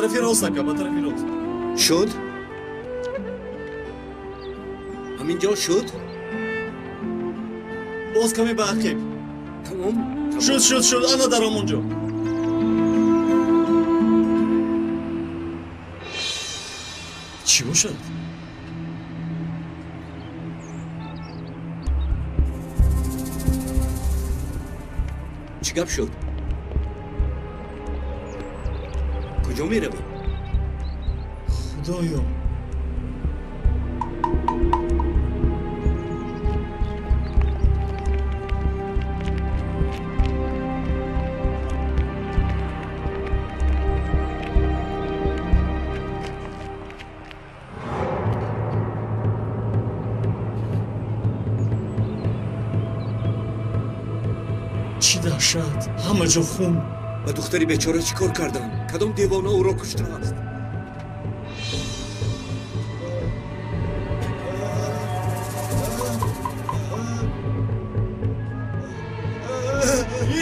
Тарафи рост, ака, ба тарафи рост. Шуд? Ҳамин ҷо шуд? Боз каме ба ақиб. Тамом. Шуд, шуд, шуд, ана дар ҳамон ҷо. Чӣ бошад? Чӣ гап шуд? Куҷо меравем? Худоё! Чӣ даҳшат! Ҳама ҷо хун! Ба духтари бечора чӣ кор карданд? Кадом девона ӯро куштааст?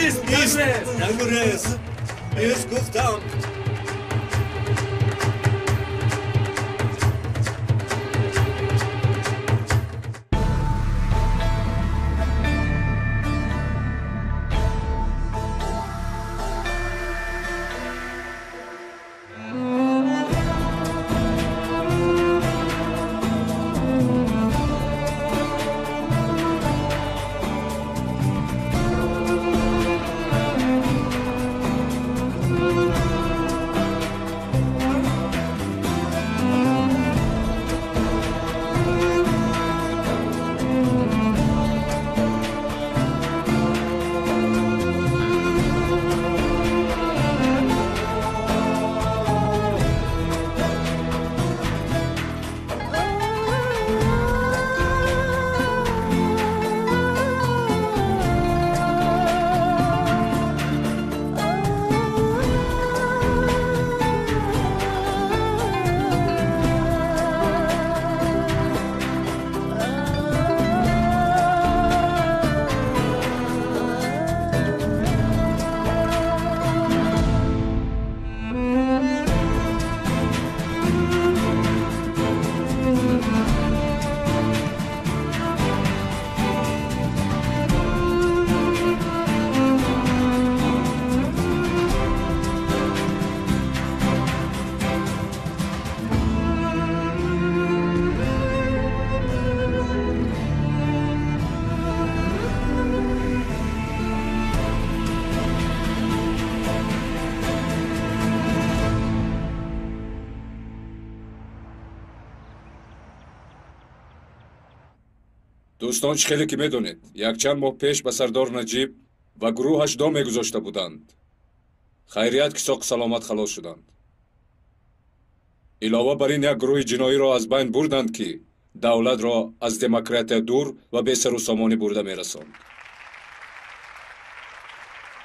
Ист, ист! Нагурез! Ист гуфтам! Дӯстон, чӣ хеле ки медонед, якчанд моҳ пеш ба сардор Наҷиб ва гурӯҳаш дом мегузошта буданд. Хайрият ки соқу саломат халос шуданд. Илова бар ин, як гурӯҳи ҷиноиро аз байн бурданд, ки давлатро аз демократия дур ва бесару сомонӣ бурда мерасонд.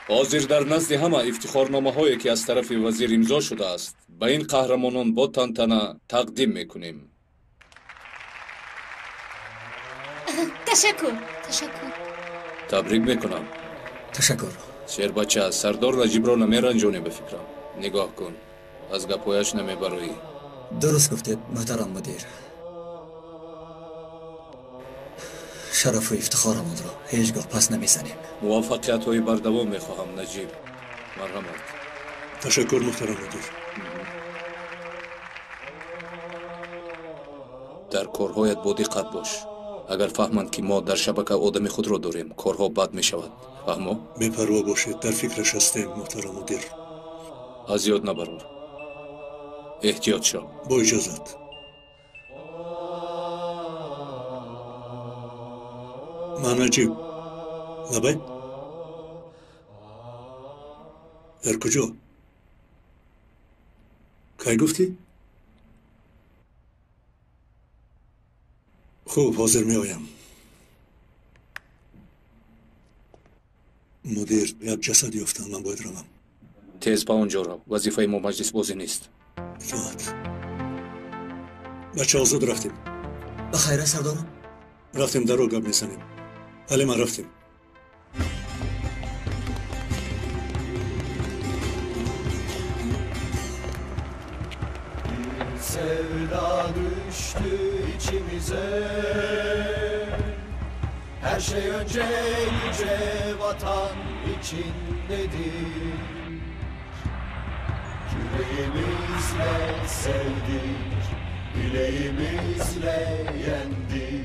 Ҳозир дар назди ҳама ифтихорномаҳое, ки аз тарафи вазир имзо шудааст, ба ин қаҳрамонон бо тантана тақдим мекунем. Ташаккур, ташаккур. Табрик мекунам. Ташаккур. Шербача, сардор Наҷибро намеранҷонӣ ба фикрам. Нигоҳ кун, аз гапҳояш намебароӣ. Дуруст гуфтед, муҳтарам мудир. Шарафу ифтихорамонро ҳеҷ гоҳ пас намезанем. Муваффақиятҳои бардавом мехоҳам, Наҷиб. Марҳамат. Ташаккур, муҳтарам мудир. Дар корҳоят бодиққат бош. Агар фаҳманд, ки мо дар шабака одами худро дорем, корҳо бад мешавад. Фаҳмо? Бепарво бошед, дар фикраш ҳастем, муҳтарам мудир. Аз ёд набарор. Эҳтиёт шав. Бо иҷозат. Ман Наҷиб. Лабай? Дар куҷо? Кай гуфтӣ? Хуб, ҳозир меоям. Мудир, як ҷасад ёфтам, ман бояд равам. Тез ба он ҷо рав. Вазифаи мо маҷлисбозӣ нест. Итоат. Бачаҳо, зуд рафтем. Ба хайра, сардорам. Рафтем, даро гап мезанем. Алима, рафтем. Sevda düştü içimize. Her şey önce yüce vatan için dedik. Yüreğimizle sevdik, bileğimizle yendik.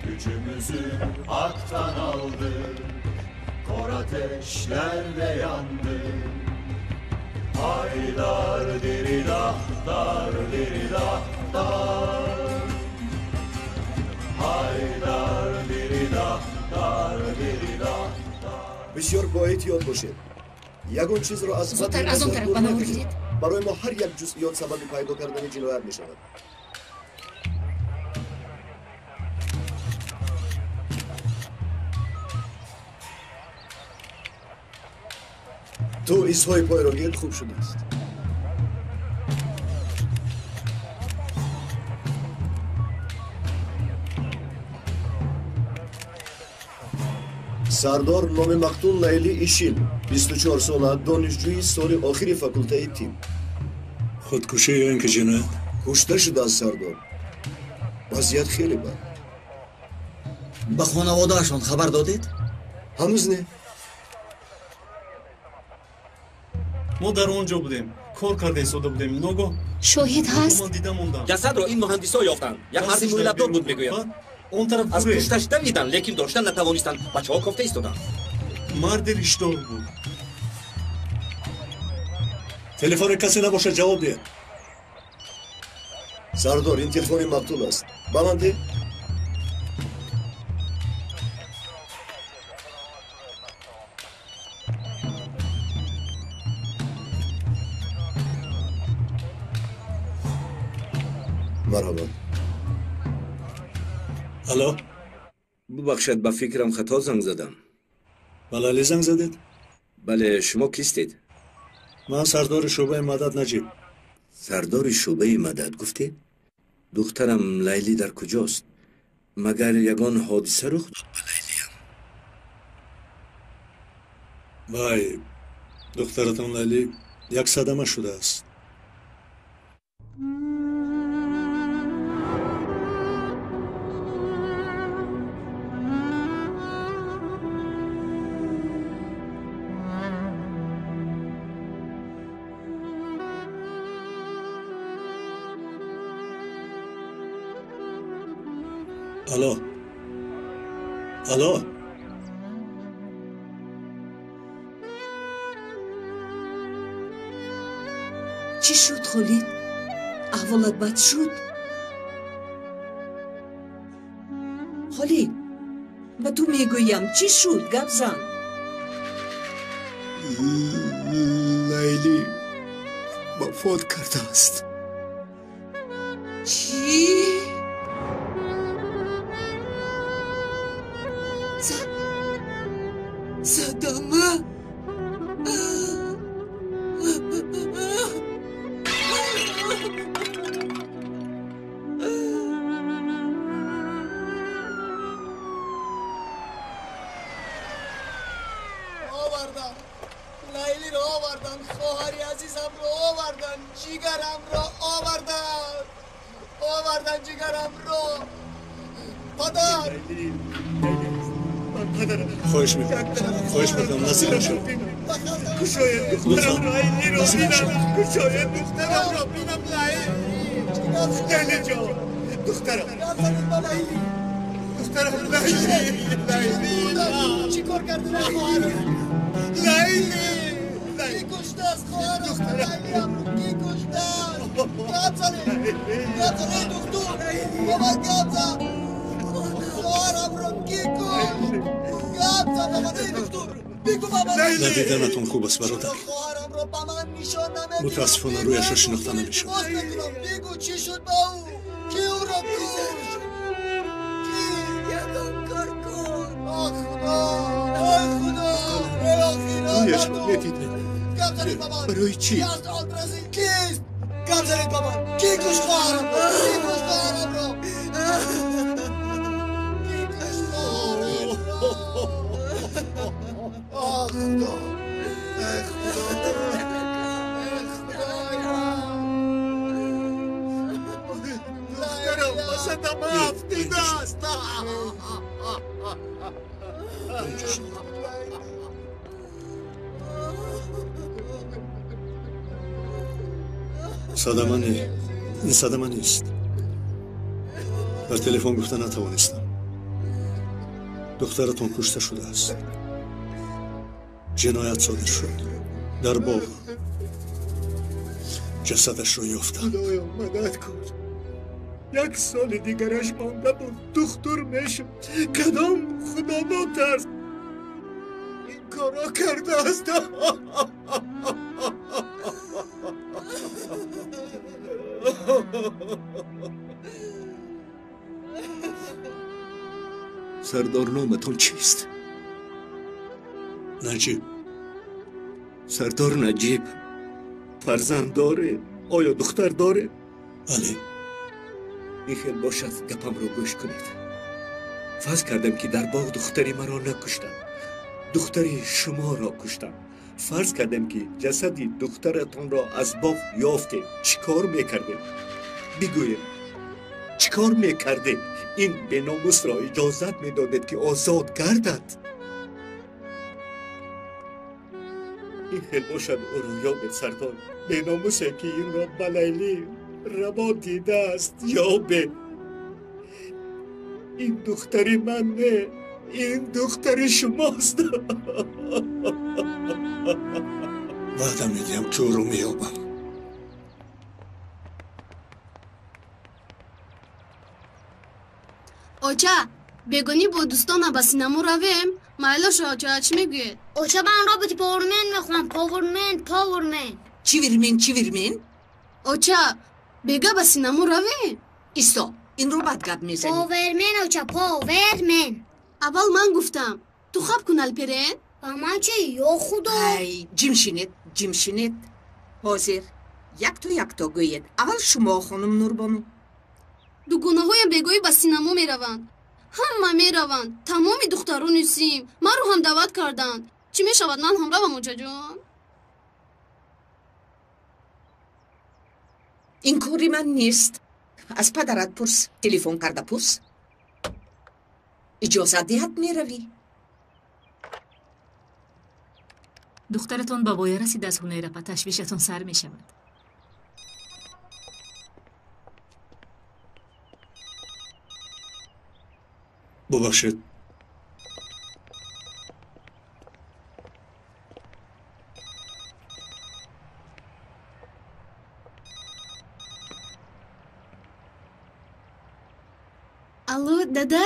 Gücümüzü haktan aldık, kor ateşlerde yandık. Haydar diridah, dar diridah, dar. Haydar diridah, dar diridah, dar. Бисёр боэҳтиёт бошед. Ягон чизро аз Зудтар аз он тараф ба навор гиред. Барои мо ҳар як ҷузъиёт сабаби пайдо кардани ҷиноят мешавад. Ту изҳои пойро гир. Хуб шудааст. Сардор, номи мақтул Лайли Ишил, 24 сола, донишҷӯи соли охири факултаи тиб. Худкушӣ ё ин ки ҷиноят? Кушта шудааст, сардор. Вазъият хеле бад. Ба хонаводаашон хабар додед? Ҳанӯз не. Мо дар он ҷо будем, кор карда истода будем. Ногоҳ шоҳид ҳаст? Ман дида мондам. Ҷасадро ин муҳандисо ёфтанд. Як марди мӯйлабдор буд, мегӯянд. Он тараф аз пушташ давиданд, лекин доштан натавонистанд. Бачаҳо кофта истоданд. Марди риштор буд. Телефони касе набошад, ҷавоб диҳед. Сардор, ин телефони мақтул аст. Ба ман деҳ. Марҳабо. Алло. Бубахшед, ба фикрам хато занг задам. Ба Лайли занг задед? Бале, шумо кистед? Ман сардори шӯъбаи Мадад Наҷиб. Сардори шӯъбаи Мадад гуфтед? Духтарам Лайли дар куҷост? Магар ягон ҳодиса рух дод ба Лайлиям? Вай, духтаратон Лайли як садама шудааст. Алло. Алло. Чӣ шуд, Холид? Аҳволат бад шуд? Холид, ба ту мегӯям, чӣ шуд? Гап зан. Лайли вафот кардааст. Чӣ? Садама? Овардан, Лайлиро овардан, хоҳари азизамро овардан, ҷигарамро овардан, овардан ҷигарамро. Падар! Хоҳиш мекунам, хоҳиш мекунам, наздик нашав. Лутфан, наздик нашав. Кушоед духтарамро бинам, Лайли! Лайли ҷон! Духтарам! Духтарам Лайли! Лайли! Чӣ кор карди ба хоҳарам? Лайли! Ки куштааст хоҳарам? Лайлиамро ки куштааст? Гап занед! Гап занед, духтур! Ба ман гап зан! Хоҳарамро ки кушт? Гап зан ба ман, эй духтур! Бигӯ ба ман! Надиданатон хуб аст, бародар. Хоҳарамро ба ман нишон намедиҳӣ. Мутаассифона, рӯяшро шинохта намешавад. Бигӯ, чӣ шуд ба ӯ? Ки ӯро кушт? Ки? Ягон кор кун. Ох, Худо! Ой, Худо! Эй, охирон! Рӯяшро медидед. Гап занед ба ман! Барои чӣ? Ки аст Олтразин? Кист? Гап занед ба ман! Ки кушт хоҳарамро? Ки кушт хоҳарамро? Ки кушт хоҳарамро? Ох, Худо! Эй, Худо! Эй, Худои ман! садама афтидааст. Садама не, ин садама нест. Дар телефон гуфта натавонистам. Духтаратон кушта шудааст. Ҷиноят содир шуд. Дар боғ ҷасадашро ёфтанд. Худоё, мадад кун. Як соли дигараш монда буд, духтур мешуд. Кадом худонотарс ин корро кардааст? Сардор, номатон чист? Наҷиб. Сардор Наҷиб, фарзанд доред? Оё духтар доред? Бале. Ин хел бошад, гапамро гӯш кунед. Фарз кардам, ки дар боғ духтари маро накуштам, духтари шуморо куштам. Фарз кардам, ки ҷасади духтаратонро аз боғ ёфтем. Чӣ кор мекардем? Бигӯед, чӣ кор мекардед? Ин беномусро иҷозат медодед, ки озод гардад? Ин хел бошад, ӯро ёбед, сардор. Беномусе, ки инро ба Лайлӣ раво дидааст, ёбед. Ин духтари ман не, ин духтари шумост. Ваъда медиҳам, ки ӯро меёбам. Оча, бегонӣ бо дӯстонам ба синамо равем? Майлоша, оча, чӣ мегӯед? Оча, ман роботи Powerman мехоҳам. Powerman, Powerman. Чивермен, чивермен? Оча, бега ба синамо равем? Исто, инро бад гап мезанӣ. Powerman, оча, Powerman. Аввал ман гуфтам. Ту хаб кун, Алперен. Ба ман чӣ, ё худо? Ай, ҷимшинед, ҷимшинед. Ҳозир якто якто гӯед. Аввал шумо, хонум Нурбону. Дугонаҳоям бегоҳӣ ба синамо мераванд. Ҳама мераванд, тамоми духтарони сим. Маро ҳам даъват карданд. Чӣ мешавад, ман ҳам равам, очаҷон? Ин кори ман нест. Аз падарат пурс, телефон карда пурс. Иҷозат диҳад, меравӣ. Духтаратон ба воя расидааст, Ҳунайрапа, ташвишатон сар мешавад. Бубахшед. Алло, дада?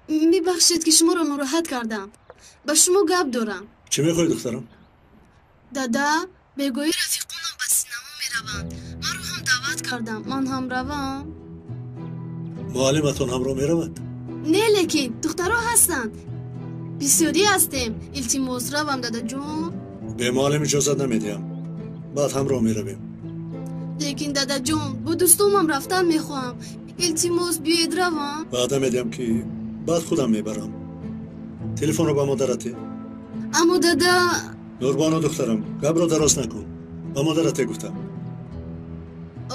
Мебахшед, ки шуморо нороҳат кардам. Ба шумо гап дорам. Чӣ мехоҳӣ, духтарам? Дада, бегоҳӣ рафиқонам ба синамо мераванд. Маро ҳам даъват кардам. Ман ҳам равам? Муаллиматон ҳамроҳ меравад? Не, лекин духтаро ҳастанд. Бисёрӣ ҳастем. Илтимос, равам, дадаҷон. Бе муаллим иҷозат намедиҳам. Баъд ҳамроҳ меравем. Лекин, дадаҷон, бо дӯстонам рафтан мехоҳам. Илтимос, биёед равам. Ваъда медиҳам, ки баъд худам мебарам. Телефонро ба модарате. Аммо дада. Нурбону, духтарам, гапро дароз накун. Ба модарате гуфтам.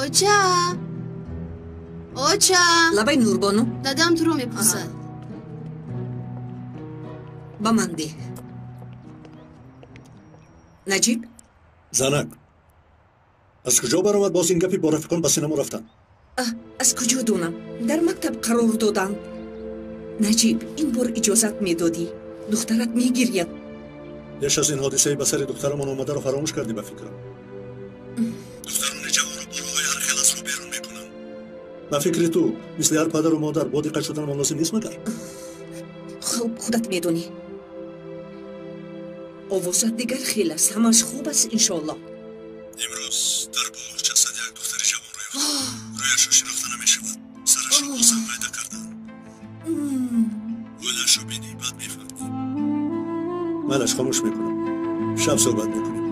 Оча, оча. Лабай, Нурбону. Дадам туро мепурсад. Ба ман деҳ. Наҷиб. Занак, аз куҷо баромад боз ин гапи бо рафиқон ба синамо рафтан? Аз куҷо донам? Дар мактаб қарор доданд. Наҷиб, ин бор иҷозат медодӣ. Духтарат мегирьяд. Пеш аз ин ҳодисаи ба сари духтарамон омадаро фаромӯш кардӣ, ба фикрам. Духтарони ҷавонро бо роҳҳои ҳар хел аз рӯ берун мекунанд. Ба фикри ту, мисли ҳар падару модар бо диққат шуданамон лозим нест магар? Хуб, худат медонӣ. Овозат дигар хел аст. Ҳамааш хуб аст, иншоаллоҳ. Имрӯз дар боғ ҷасади як духтари ҷавонро ёфтам. Рӯяшро шинохта намешавад. Сарашро бозам майда карданд. Ҳолашро бинӣ, бад мефаҳмӣ. Майлаш, хомӯш мекунам. Шаб суҳбат мекунем.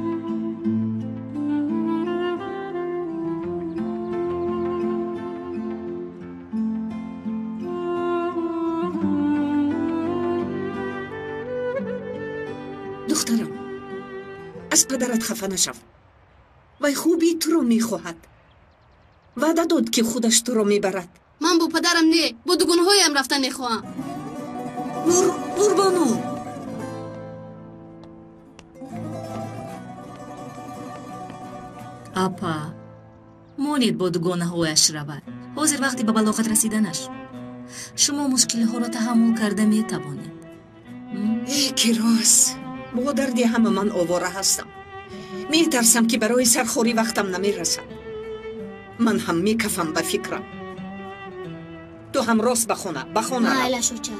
Духтарам, аз падарат хафа нашав. Вай хубии туро мехоҳад. Ваъда дод, ки худаш туро мебарад. Ман бо падарам не, бо дугонаҳоям рафтан мехоҳам. Нурбону! Апа, монед бо дугонаҳояш равад. Ҳозир вақти ба балоғат расиданаш. Шумо мушкилиҳоро таҳаммул карда метавонед. Э, ки рост, бо дарди ҳама ман овора ҳастам. Метарсам, ки барои сархорӣ вақтам намерасад. Ман ҳам мекафам ба фикрам. Ту ҳам рост ба хона, ба хона рав. Майлаш, оча.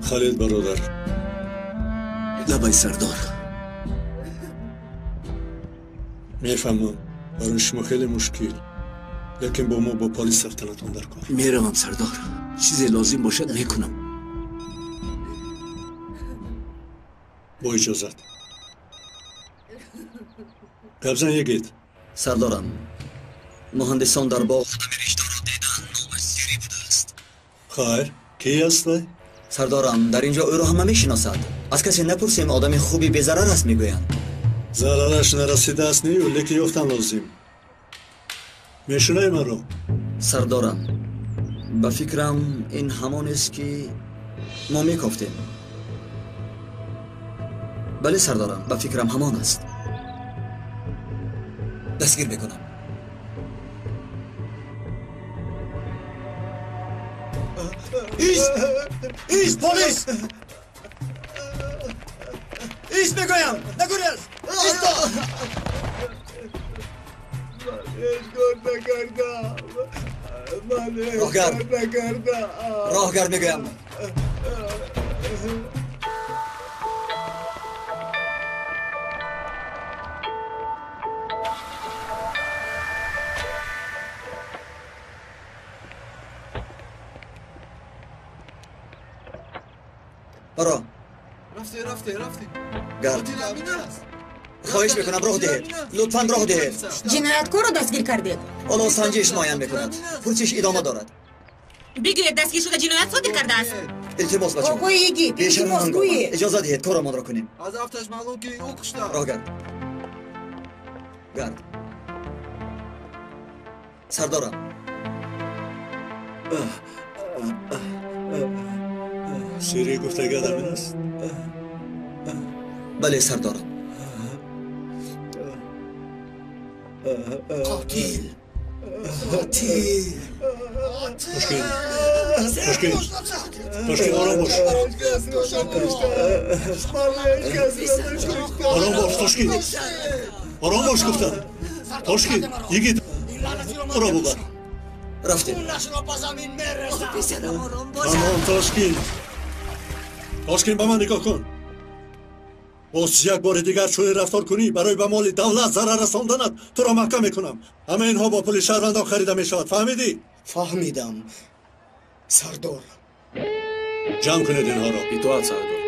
Халид бародар. Лабай сардор. Мефаҳмам, барои шумо хеле мушкил, лекин бо мо бо полис рафтанатон дар кор. Меравам сардор, чизе лозим бошад мекунам. Бо иҷозат. Гапзан йигит. Сардорам, муҳандисон дар боғ одами ришдорро диданд, номаш Сирӣ будааст. Хайр, ки аст вай? Сардорам, дар инҷо ӯро ҳама мешиносад. Аз касе напурсем, одами хуби безарар аст мегӯянд. Зарараш нарасидааст нею, лекин ёфтан лозим. Мешунавӣ маро? Сардорам, ба фикрам ин ҳамонест, ки мо мекофтем. Бале сардорам, ба фикрам ҳамон аст. Дастгир мекунам. Ист! Ист, полис! Ист мегӯям! Нагурез! Исто! Ман ҳеҷ кор накардам. Ман ҳеҷ кор накардам. Роҳгард мегӯям. Баро. Рафте, рафте, рафте. Гард. Хоҳиш мекунам, роҳ диҳед. Лутфан роҳ диҳед. Ҷинояткорро дастгир кардед? Ҳоло санҷиш муайян мекунад. Пурсиш идома дорад. Бигӯед, дастгир шуда ҷиноят содир кардааст. Илтимос, бачаҳо. Оқои йигит, илтимос гӯед. Иҷоза диҳед, корамонро кунем. Аз афташ маълум, ки ӯ кушта. Роҳ гард. Гард. Сардорам. Сирӣ гуфтагӣ одамин аст? Бале сардорам. Қотил! Қотил! Тошкин! Тошкин! Тошкин, ором бош! Ором бош, Тошкин! Ором бош гуфтам! Тошкин, йигит, ӯро бубар! Рафтем. Тамом, Тошкин! Тошкин, ба ман нигоҳ кун. Боз як бори дигар чунин рафтор кунӣ, барои ба моли давлат зарар расонданат туро маҳкам мекунам. Ҳама инҳо бо пули шаҳрвандон харида мешавад. Фаҳмидӣ? Фаҳмидам, сардор. Ҷамъ кунед инҳоро. Итоат, сардор.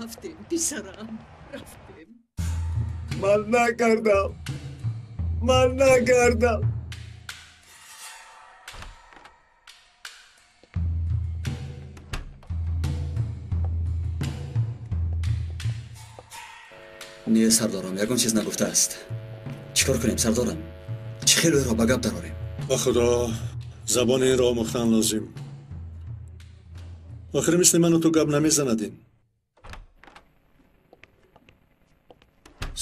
Рафтем, писарам, рафтем. Ман накардам. Ман накардам. Не, сардорам, ягон чиз нагуфтааст. Чӣ кор кунем, сардорам? Чӣ хел ӯро ба гап дарорем? Ба худо, забони инро омӯхтан лозим. Охир мисли ману ту гап намезанад ин.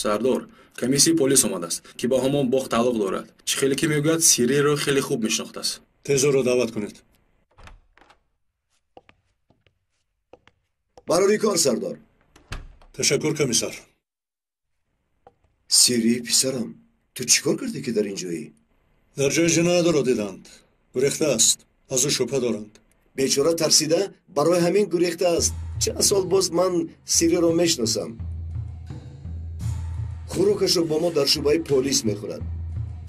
Сардор, комиссияи полис омадааст, ки ба ҳамон боғ тааллуқ дорад. Чӣ хеле ки мегӯяд, Сириро хеле хуб мешинохтааст. Тез ӯро даъват кунед. Барори кор, сардор. Ташаккур, комиссар. Сирӣ, писарам, ту чӣ кор кардӣ, ки дар ин ҷоӣ? Дар ҷои ҷиноятро диданд. Гурехтааст. Аз ӯ шубҳа доранд. Бечора тарсида барои ҳамин гурехтааст. Чанд сол боз ман Сириро мешиносам. Хӯрокашро бо мо дар шӯъбаи полис мехӯрад.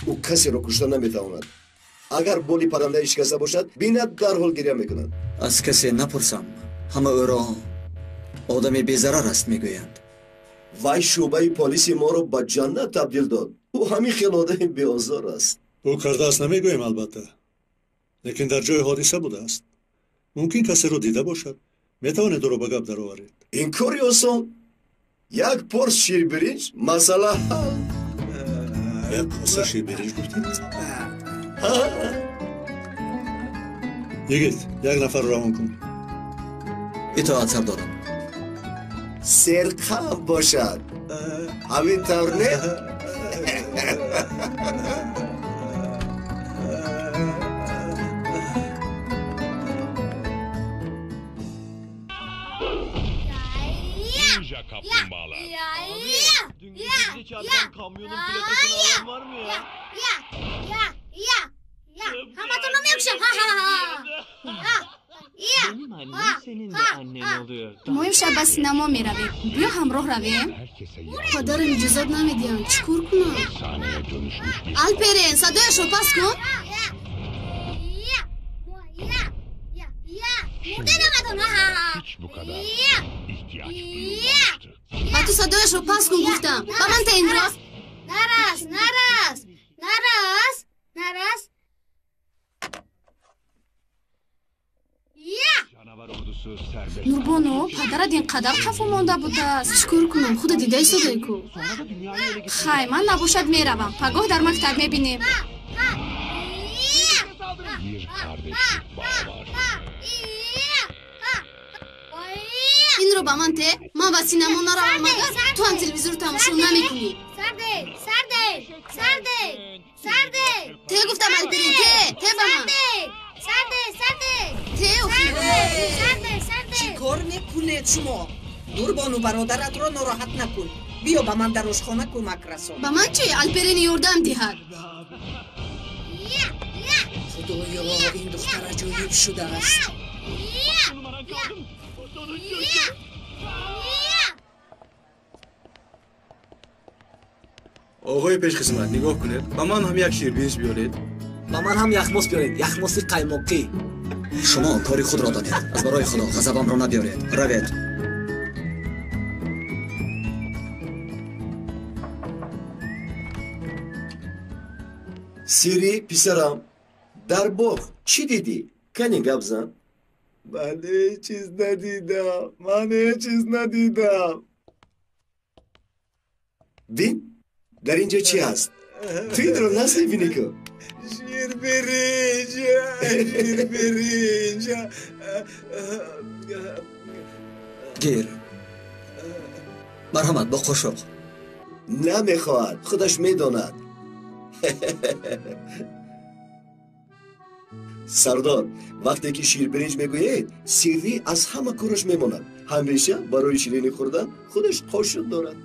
Ӯ касеро кушта наметавонад. Агар боли паррандаи шикаста бошад, бинад, дарҳол гиря мекунад. Аз касе напурсам, ҳама ӯро одами безарар аст мегӯянд. Вай шӯъбаи полиси моро ба ҷаннат табдил дод. Ӯ ҳамин хел одами беозор аст. Ӯ кардааст намегӯем, албатта, лекин дар ҷои ҳодиса будааст. Мумкин касеро дида бошад. Метавонед ӯро ба гап дароваред. Ин кори осон. Як порс ширбиринҷ, масъала ҳал. Як коса ширбиринҷ гуфтед? Йигит, як нафарро равон кун. Итоат, сардорам. Серқам бошад. Ҳамин тавр не? Ninja kaplumbağalar. Dün gece bizi çarpan kamyonun plakasını alan var mı ya? Ya. Benim annem senin de annen oluyor. Мо имшаб ба синамо меравем. Биё ҳамроҳ равем. Падарам иҷозат намедиҳанд. Чӣ кор кунам? Efsaneye dönüşmüş bir Алперен, садояшро паст кун. Hiç bu kadar ihtiyaç duyulmamıştı. Ба ту садояшро паст кун гуфтам. Ба ман та инро. Нарас, нарас, нарас, нарас. Canavar ordusu serbest. Нурбону, падарат ин қадар хафо монда будааст. Чӣ кор кунам? Худа дида истодаи ку. Sonra da dünyayı ele geçirdi. Хай, ман набошад меравам. Пагоҳ дар мактаб мебинем. Bir kardeşlik bağı var. Инро ба ман те. Ман ба синамо наравам, агар ту ҳам телевизорро тамошо намекунӣ. Сарде, сарде, сарде, сарде. Те гуфтам, Алперин, те, те ба ман. Сарде, сарде. Те охир. Сарде, сарде. Чӣ кор мекунед шумо? Нурбону, бародаратро нороҳат накун. Биё ба ман дар ошхона кӯмак расон. Ба ман чӣ? Алперин ёрдам диҳад. Худоё, ин духтар аҷоиб шудааст. Numara kaldım. O sonuncu. Оғои пешхизмат, нигоҳ кунед, ба ман ҳам як ширбиринҷ биёред. Ба ман ҳам яхмос биёред, яхмоси қаймоқӣ. Шумо кори худро донед. Аз барои Худо ғазабамро набиёред. Равед. Сири, писарам, дар боғ чӣ дидӣ? Кани гап зан. Ман ҳеҷ чиз надидам. Ман ҳеҷ чиз надидам. Бин, дар ин ҷо чӣ ҳаст? Ту инро нас мебинӣ ку? Ширбиринҷ, ширбиринҷ. Гир. Марҳамат, бо қошуқ. Намехоҳад, худаш медонад. Сардор, вақте ки ширбиринҷ мегӯед, Сиррӣ аз ҳама кораш мемонад. Ҳамеша барои ширинӣ хӯрдан худаш қошуқ дорад.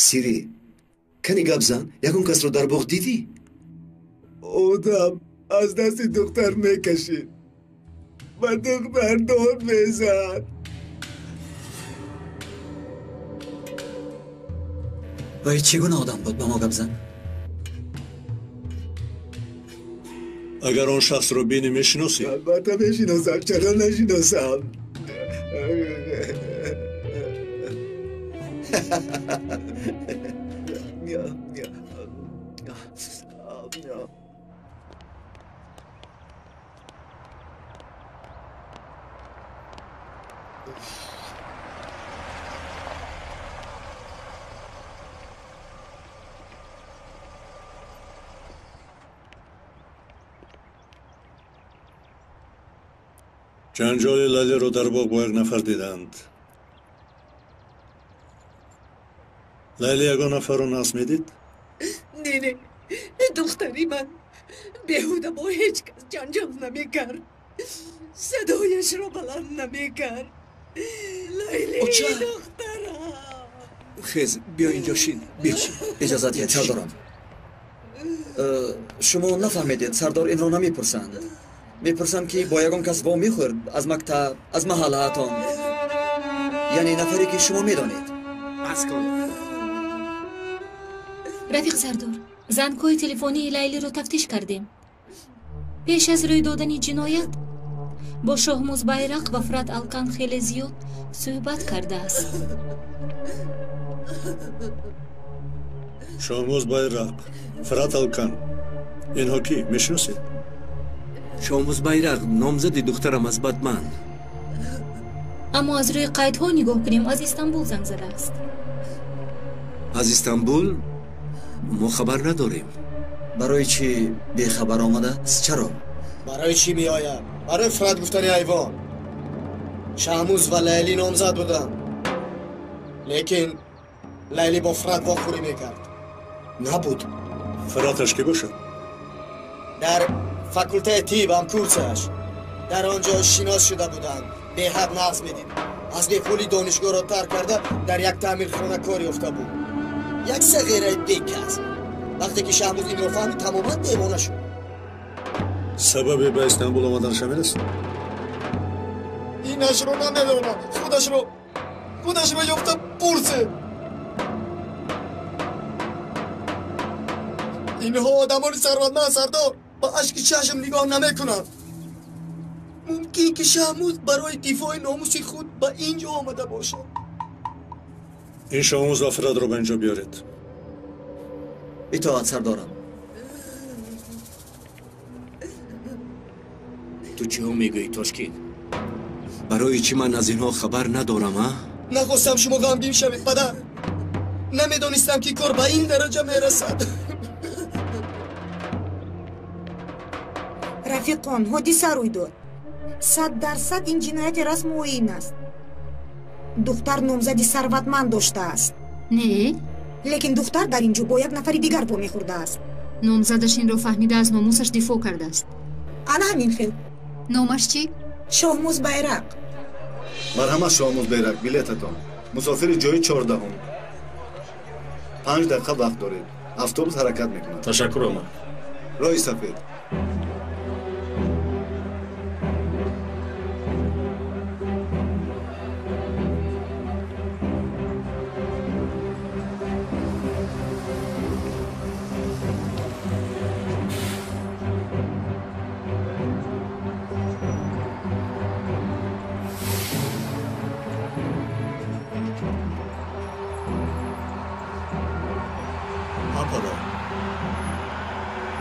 Сирӣ, кани гап зан, ягон касро дар боғ дидӣ? Одам аз дасти духтар мекашид. Ба духтар дод мезад. Вай чӣ гуна одам буд, ба мо гап зан. Агар он шахсро бинӣ, мешиносӣ? Албатта мешиносам, чаро нашиносам? Ҷанҷоли Лайлиро дар боғ бо як нафар диданд. Лайли ягон нафарро нағз медид? Не, не, духтари ман беҳуда бо ҳеҷ кас ҷанҷол намекард. Садояшро баланд намекард. Лайли, Оча! духтарам. Хез, биё инҷо шин. Биё. Иҷозат диҳед, сардорам. Шумо нафаҳмедед, сардор инро намепурсанд. Мепурсам, ки бо ягон кас вомехӯрд аз мактаб, аз маҳаллаатон, яъне нафаре, ки шумо медонед. Бас кун. Рафиқ сардор, зангҳои телефонии Лайлиро тафтиш кардем. Пеш аз рӯй додани ҷиноят бо Шоҳмуз Байрақ ва Фират Алкан хеле зиёд суҳбат кардааст. Шоҳмуз Байрақ, Фират Алкан, инҳо кӣ мешиносед? Шоҳмуз Байрақ номзади духтарам аз Батман. Аммо аз рӯи қайдҳо нигоҳ кунем, аз Истанбул занг задааст. Аз Истанбул мо хабар надорем. Барои чӣ бехабар омадааст? Чаро? Барои чӣ меояд? Барои Фират гуфтани ҳайвон. Шаҳмуз ва Лайлӣ номзад буданд, лекин Лайлӣ бо Фират вохӯрӣ мекард. Набуд. Фираташ кӣ бошад? Дар факултаи тиб ҳамкурсаш. Дар он ҷо шинос шуда буданд. Беҳад нағз медид. Аз бепулӣ донишгоҳро тарк карда дар як таъмирхона кор ёфта буд. Як сағираи бекас. Вақте ки Шаҳмуз инро фаҳмид, тамоман девона шуд. Сабаби ба Истанбул омаданаш ҳамин аст? Инашро намедонам. Худашро ёфта пурсед. Инҳо одамони сарватманд, сардор, ба ашки чашм нигоҳ намекунанд. Мумкин ки Шаҳмуз барои дифои номуси худ ба ин ҷо омада бошад. Ин Шоҳмуз ва Фиратро ба инҷо биёред. Итоат сардорам. Ту чиҳо мегӯӣ, Тошкин? Барои чӣ ман аз инҳо хабар надорам, а? Нахостам шумо ғамгин шавед, падар. Намедонистам ки кор ба ин дараҷа мерасад. Рафиқон, ҳодиса рӯй дод. 100% ин ҷинояти расму оин аст. Духтар номзади сарватманд доштааст. Не? Лекин духтар дар ин ҷо бо як нафари дигар вомехӯрдааст. Номзадаш инро фаҳмида аз номусаш дифоъ кардааст. Ана ҳамин хел. Номаш чӣ? Шоҳмуз Байрақ. Марҳамат, Шоҳмуз Байрақ, билетатон. Мусофири ҷои 14-ум. 5 дақиқа вақт доред. Автобус ҳаракат мекунад. Ташаккур, омад. Роҳи сафед.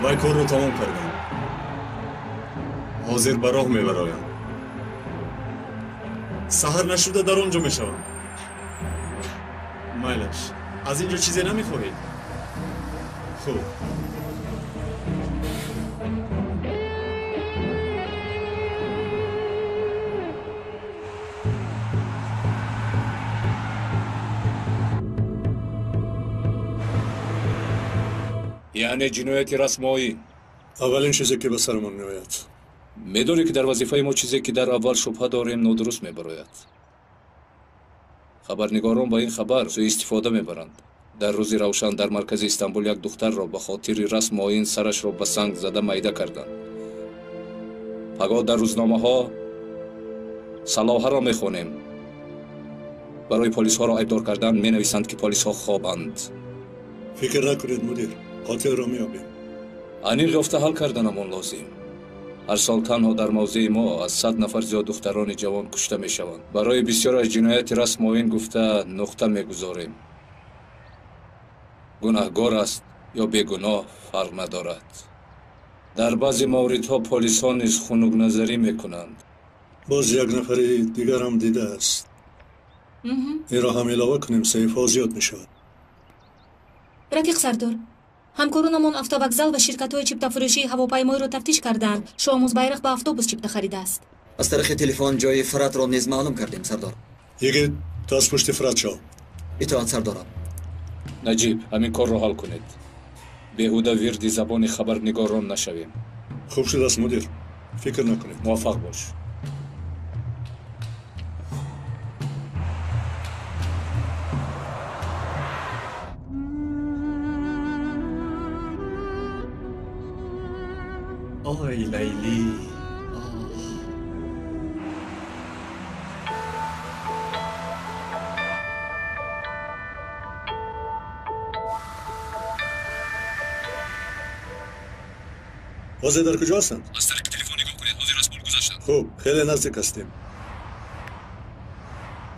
Вай корро тамом кардам. Ҳозир ба роҳ мебароям. Саҳар нашуда дар он ҷо мешавам. Майлаш, аз ин ҷо чизе намехоҳед? Хуб. Яъне ҷинояти расмоӣ. Аввалин чизе ки ба сарамон меояд. Медонӣ ки дар вазифаи мо чизе ки дар аввал шубҳа дорем нодуруст мебарояд. Хабарнигорон ба ин хабар суистифода мебаранд. Дар рӯзи равшан дар маркази Истанбул як духтарро ба хотири расму оин сарашро ба санг зада майда карданд. Пагоҳ дар рӯзномаҳо салоҳаро мехонем. Барои полисҳоро айбдор кардан менависанд ки полисҳо хобанд. Фикр накунед, мудир. Қотилро меёбем. Аниқ ёфта ҳал карданамон лозим. Ҳар сол танҳо дар мавзеи мо аз 100 нафар зиёд духтарони ҷавон кушта мешаванд. Барои бисёр аз ҷинояти расму оин гуфта нуқта мегузорем. Гунаҳгор аст ё бегуноҳ фарқ надорад. Дар баъзе мавридҳо полисҳо низ хунукназарӣ мекунанд. Боз як нафари дигарам дидааст. Инро ҳам илова кунем, саҳифаҳо зиёд мешавад. Рафиқ сардор, ҳамкоронамон автовокзал ва ширкатҳои чиптафурӯшии ҳавопаймоиро тафтиш кардаанд. Шоҳмуз Байрақ ба автобус чипта харидааст. Аз тариқи телефон ҷои Фиратро низ маълум кардем, сардор. Йигит, ту аз пушти Фират шав. Итоат, сардорам. Наҷиб, ҳамин корро ҳал кунед. Беҳуда вирди забони хабарнигорон нашавем. Хуб шудааст, мудир. Фикр накунед. Муваффақ бош. Ой, Лайлӣ. Ҳозир дар куҷо ҳастанд? Аз тариқи телефон нигоҳ кунед, ҳозир аз пул гузаштанд. Хуб, хеле наздик ҳастем.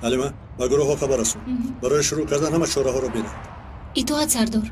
Ҳалима, ба гурӯҳҳо хабар расон. Барои шурӯъ кардан ҳама чораҳоро бинанд. Итоат, сардор.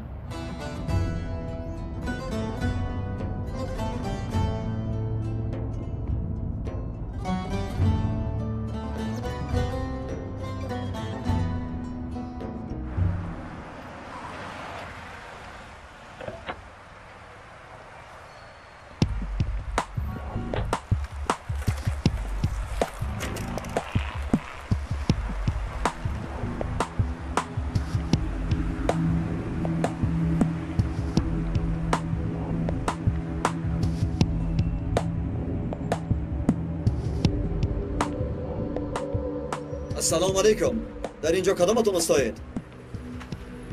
Ассалому алайкум. Дар инҷо кадоматон устоед?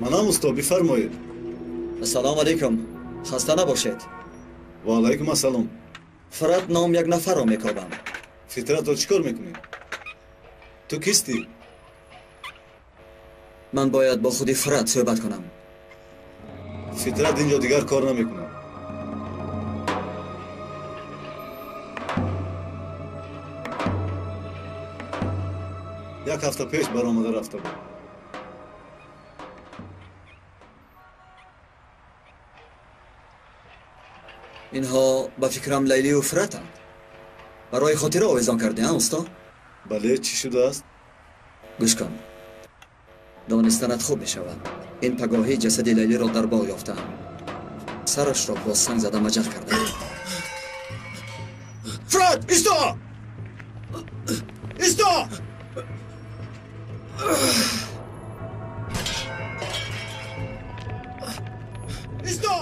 Манам усто, бифармоед. Ассалому алайкум. Хаста набошед. Ва алайкум ассалом. Фират ном як нафарро мекобам. Фитратро чӣ кор мекунӣ? Ту кистӣ? Ман бояд бо худи Фират суҳбат кунам. Фитрат инҷо дигар кор намекунад. Як ҳафта пеш баромада рафта буд. Инҳо ба фикрам Лайлию Фиратанд. Барои хотира овезон кардӣ, а усто? Бале, чӣ шудааст? Гӯш кун. Донистанат хуб мешавад. Ин пагоҳӣ ҷасади Лайлиро дар боғ ёфтаам. Сарашро бо санг зада маҷақ кардаам. Фират, исто! Исто! Исто!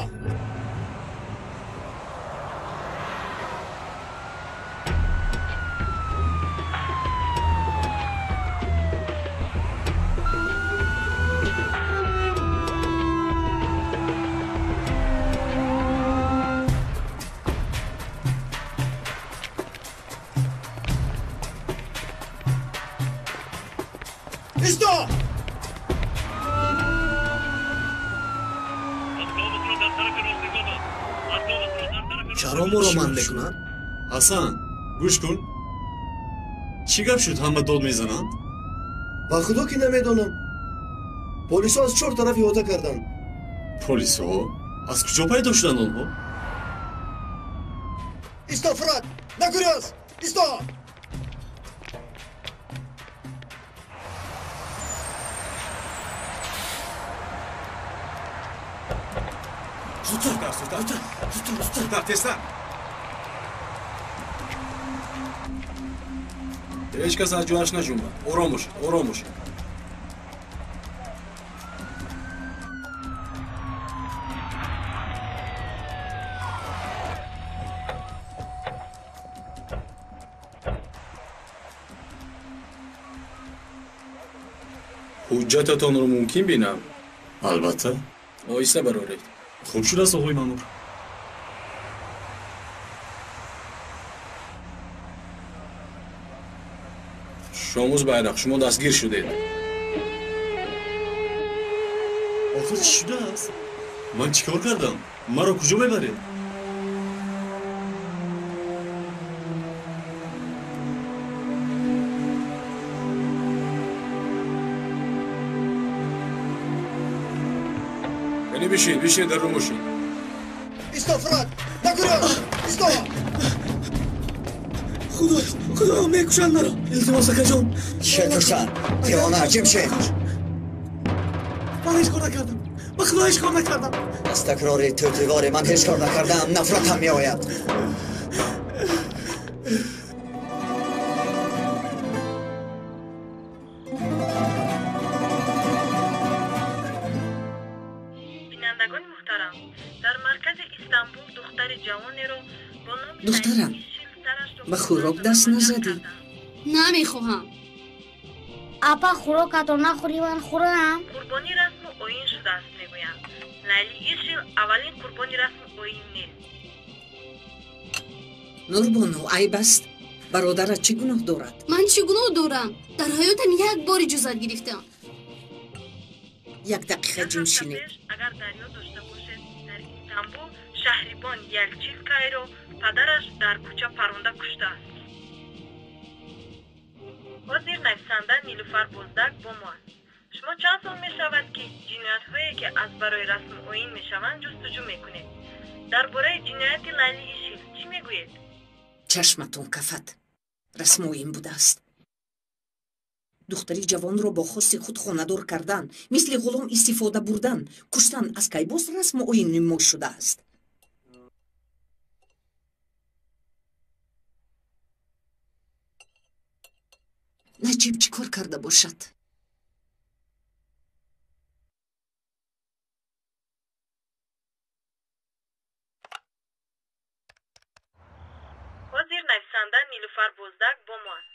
Исто! Чаро моро манъ мекунад? Ҳасан, гӯш кун. Чӣ гап шуд ҳама дод мезананд? Ба худо ки намедонам. Полисҳо аз чор тараф иҳота карданд. Полисҳо? Аз куҷо пайдо шуданд онҳо? Исто, Фират! Нагурез! Исто! Зудтар, зудтар, зудтар, зудтар, тезтар. Ҳеҷ кас аз ҷояш наҷунбад. Ором бошед, ором бошед. Ҳуҷҷататонро мумкин бинам? Албатта. Оҳиста бароред. Хуб шудааст, оғои маъмур. Шомуз Байрақ, шумо дастгир шудед. Охир чӣ шудааст? Ман чӣ кор кардам? Маро куҷо мебаред? Яъне бишин, бишин дар рӯ мошин. Исто, Фират! Нагурез! Исто! Худоё, худоё, мекушанд маро. Илтимос, акаҷон. Чӣ кушанд? Девона, ҷим шин. Ман ҳеҷ кор накардам. Ба худо ҳеҷ кор накардам. Аз такрори тӯтивори ман ҳеҷ кор накардам, нафратам меояд. Бинандагони муҳтарам, дар маркази Истанбул духтари ҷавонеро бо номи Духтарам, ба хӯрок даст назадӣ? Намехоҳам. Апа, хӯрокатро нахӯрӣ, ман хӯрам. Қурбони расму оин шудааст, мегӯянд. Лайли Ишил аввалин қурбони расму оин нест. Нурбону, айб аст. Бародарат чӣ гуноҳ дорад? Ман чӣ гуноҳ дорам? Дар ҳаётам як бор иҷозат гирифтам. Як дақиқа ҷим шинед. Агар дар ёд дошта бошед, дар Истанбул Шаҳрибон Ялчинкайро падараш дар кӯча паронда куштааст. Ҳозир нависанда Нилуфар Боздак бо мо аст. Шумо чанд сол мешавад, ки ҷиноятҳое, ки аз барои расму оин мешаванд, ҷустуҷӯ мекунед? Дар бораи ҷинояти Лайли Ишил чӣ мегӯед? Чашматон кафад, расму оин будааст. Духтари ҷавонро бо хости худ хонадор кардан, мисли ғулом истифода бурдан, куштан аз кай боз расму оин нимош шудааст? Наҷиб чӣ кор карда бошад? Ҳозир нависанда Нилуфар Боздак бо мо аст.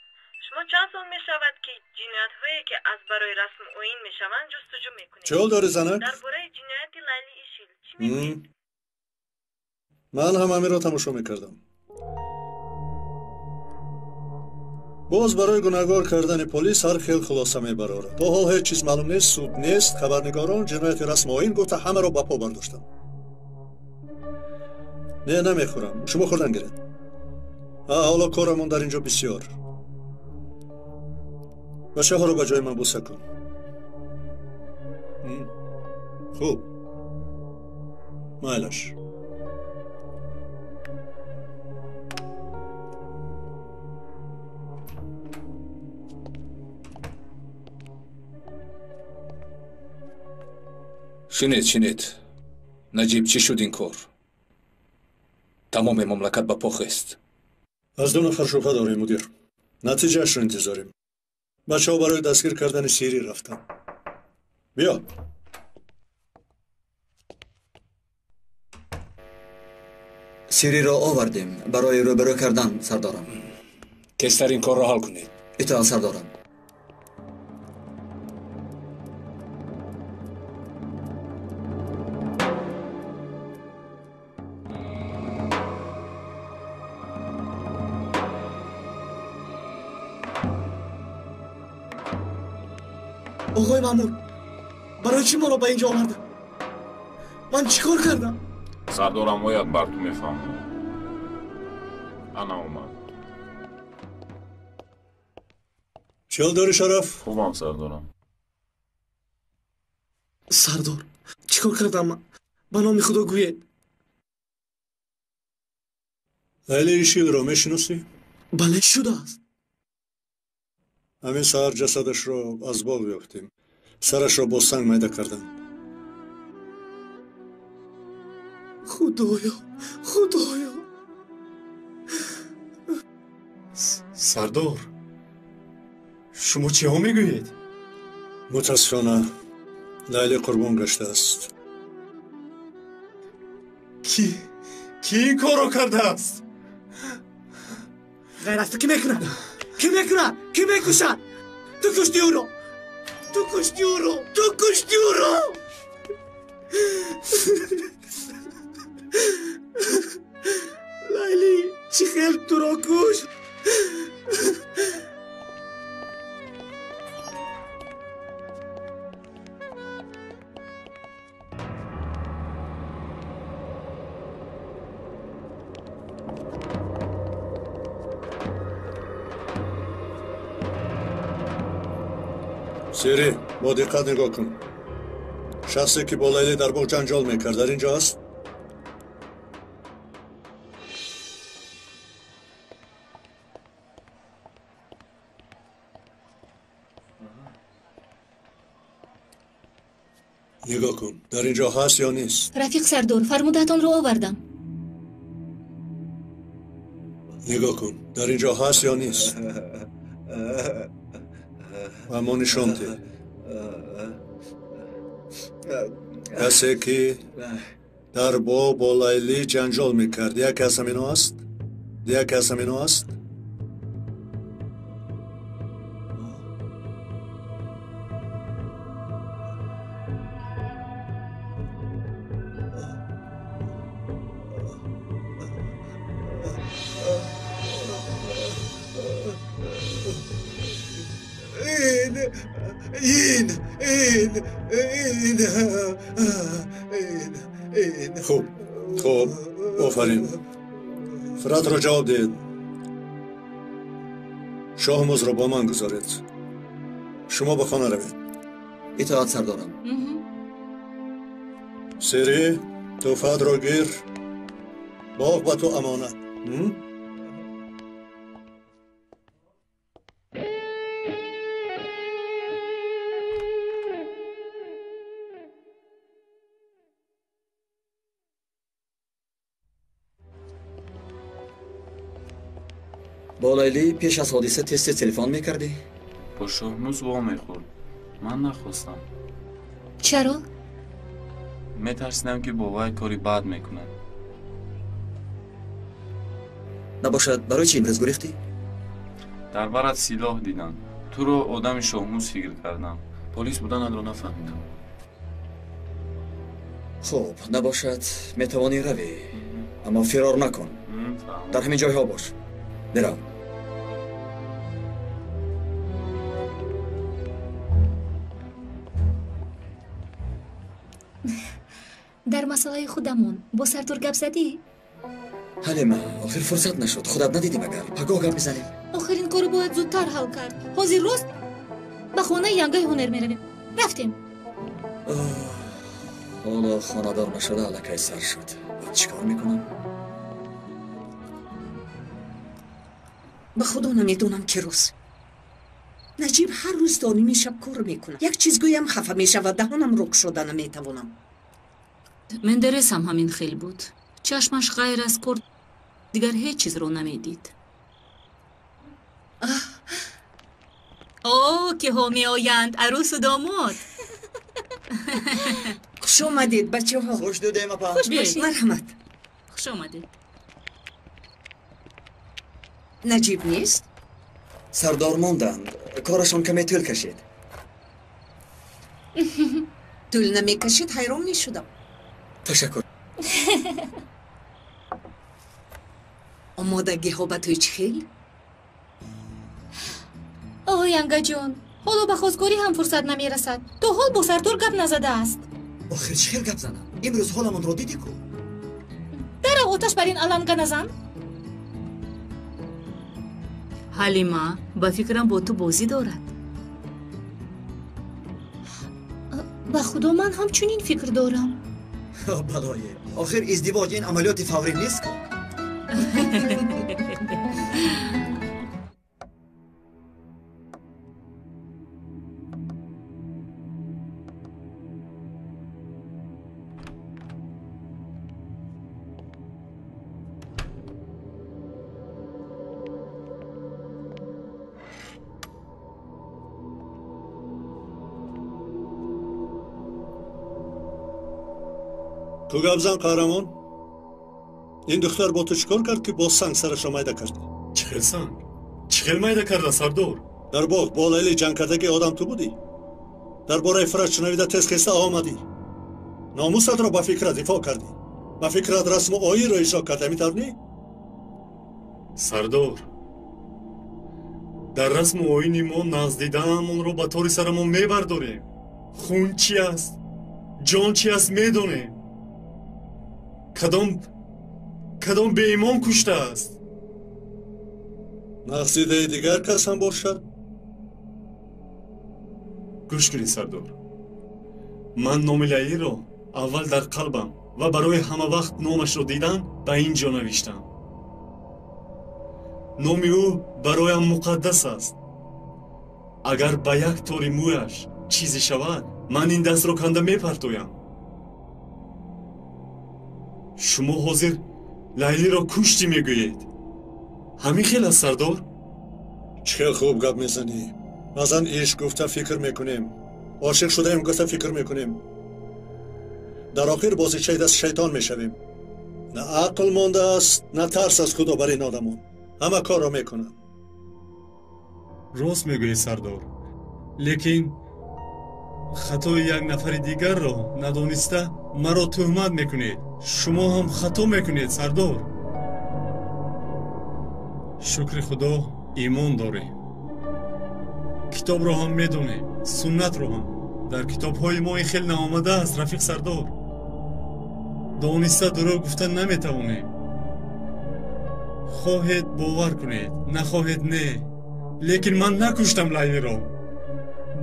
Шумо чанд сол мешавад, ки ҷиноятҳое, ки аз барои расму оин мешаванд, ҷустуҷӯ мекунед? Чӣ ҳол дорӣ, занак? Дар бораи ҷинояти Лайли Ишил чӣ мегӯед? Ман ҳам ҳаминро тамошо мекардам. Боз барои гунаҳгор кардани полис ҳар хел хулоса мебарорад. То ҳол ҳеҷ чиз маълум нест, суд нест, хабарнигорон ҷинояти расму оин гуфта ҳамаро ба по бардоштанд. Не, намехӯрам. Шумо хӯрдан гиред. Ҳоло корамон дар ин ҷо бисёр. Бачаҳоро ба ҷои ман буса кун. Хуб, майлаш. Шинед, шинед. Наҷиб, чӣ шуд ин кор? Тамоми мамлакат ба по хест. Аз ду нафар шубҳа дорем, мудир. Натиҷаашро интизорем. Бачаҳо барои дастгир кардани Сирӣ рафтанд. Биё. Сириро овардем барои рӯбарӯ кардан, сардорам. Тезтар ин корро ҳал кунед. Итоат, сардорам. Оғои маъмур, барои чӣ моро ба ин ҷо оварда? Ман чӣ кор кардам? Сардорам ояд, бар ту мефаҳмам. Ана омад. Чӣ ҳол дорӣ, Шараф? Хубам, сардорам. Сардор, чӣ кор кардам ман? Ба номи Худо гӯед. Лайли Ишилро мешиносӣ? Бале, шудааст. Ҳамин саҳар ҷасадашро аз боғ ёфтем. Сарашро бо санг майда карданд. Худоё, Худоё! Сардор, шумо чиҳо мегӯед? Мутаассифона, Лайли қурбон гаштааст. Ки ки ин корро кардааст? Ғайр аз ту кӣ мекунад? Кӣ мекунад? Кӣ мекушад? Ту куштӣ ӯро! Ту куштӣ ӯро! Ту куштӣ ӯро! Лайли, чӣ хел туро кушт? Сири, бо диққат нигоҳ кун. Шахсе, ки бо Лайли дар боғ ҷанҷол мекард, дар ин ҷо аст? Нигоҳ кун, дар ин ҷо ҳаст ё нест? Рафиқ сардор, фармудаатонро овардам. Нигоҳ кун, дар ин ҷо ҳаст ё нест? Ба мо нишон деҳ. Касе, ки дар боғ бо Лайли ҷанҷол мекард, яке аз ҳаминҳо аст? Яке аз ҳаминҳо аст? Ин, ин, ин, ин, ин. Хуб, Хуб, офарин. Фиратро ҷавоб диҳед. Шоҳмузро бо ман гузоред. Шумо ба хона равед. Итоат, сардорам. Сири, тӯҳфаатро гир. Боғ ба ту амонат. Бо Лайлӣ пеш аз ҳодиса тез-тез телефон мекардӣ? Бо Шоҳмуз вомехӯрд. Ман нахостам. Чаро? Метарсидам, ки бо вай кори бад мекунад. Набошад, барои чӣ имрӯз гурехтӣ? Дар барат силоҳ дидам. Туро одами Шоҳмуз фикр кардам. Полис буданатро нафаҳмидам. Хуб, набошад, метавонӣ равӣ, аммо фирор накун. Дар ҳамин ҷойҳо бош. Бирав. Дар масъалаи худамон бо Сардор гап задӣ? Ҳалима, охир фурсат нашуд. Худат надидӣ магар? Пагоҳ гап мезанем. Охир ин корро бояд зудтар ҳал кард. Ҳозир рост ба хонаи янгаи ҳунер меравем. Рафтем. Ҳоло хонадор нашуда аллакай сар шуд. Баъд чӣ кор мекунам? Ба худо намедонам, ки рӯз Наҷиб ҳар рӯз то ними шаб кор мекунад. Як чиз гӯям, хафа мешавад, даҳонамро кушода наметавонам. Мендерес ҳам ҳамин хел буд. Чашмаш ғайр аз кор дигар ҳеҷ чизро намедид. О, киҳо меоянд, арӯсу домод. Хуш омадед, бачаҳо. Хуш дудем, апа. Хуш бошед. Марҳамат. Хуш омадед. Наҷиб нест? Сардор монданд. Корашон каме тӯл кашид. Тӯл намекашид, ҳайрон мешудам. Ташаккур. Омодагиҳо ба тӯй чӣ хел? О, янгаҷон, ҳоло ба хостгорӣ ҳам фурсат намерасад. То ҳол бо Сардор гап назадааст. Охир чӣ хел гап занам? Имрӯз ҳоламонро дидӣ ку? Дарав, оташ бар ин аланга назан. Ҳалима, ба фикрам бо ту бозӣ дорад. Ба худо, ман ҳам чунин фикр дорам. Балое, охир издивоҷ ин амалиёти фаврӣ нест ку? Ту гап зан, қаҳрамон. Ин духтар бо ту чӣ кор кард, ки бо санг сарашро майда кардӣ? Чӣ хел санг? Чӣ хел майда карда, Сардор? Дар боғ бо Лайли ҷанг кардаги одам ту будӣ? Дар бораи Фират шунавида тез хеста омадӣ. Номусатро ба фикрат дифоъ кардӣ. Ба фикрат расму оинро иҷро кардӣ, ҳамин тавр не? Сардор, дар расму оини мо наздидаамонро ба тори сарамон мебардорем. Хун чи аст, ҷон чи аст медонем. Кадом беимон куштааст? Нақсидаи дигар кас ҳам бошад? Гӯш кунед, Сардор. Ман номи Лайлиро аввал дар қалбам ва барои ҳама вақт номашро дидан ба ин ҷо навиштам. Номи ӯ бароям муқаддас аст. Агар ба як тори мӯяш чизе шавад, ман ин дастро канда мепартоям. Шумо ҳозир Лайлиро куштӣ мегӯед. Ҳамин хел аст, Сардор? Чӣ хел хуб гап мезанӣ. Баъзан ишқ гуфта фикр мекунем, ошиқ шудаем гуфта фикр мекунем. Дар охир бозичаи даст шайтон мешавем. На ақл мондааст, на тарс аз худо бар ин одамон. Ҳама корро мекунанд. Рост мегӯед, Сардор, лекин хатои як нафари дигарро надониста маро тӯҳмат мекунед. Шумо ҳам хато мекунед, Сардор. Шукри худо, имон дорем. Китобро ҳам медонем, суннатро ҳам. Дар китобҳои мо ин хел наомадааст, рафиқ Сардор. Дониста дурӯғ гуфта наметавонем. Хоҳед бовар кунед, нахоҳед не. Лекин ман накуштам Лайлиро.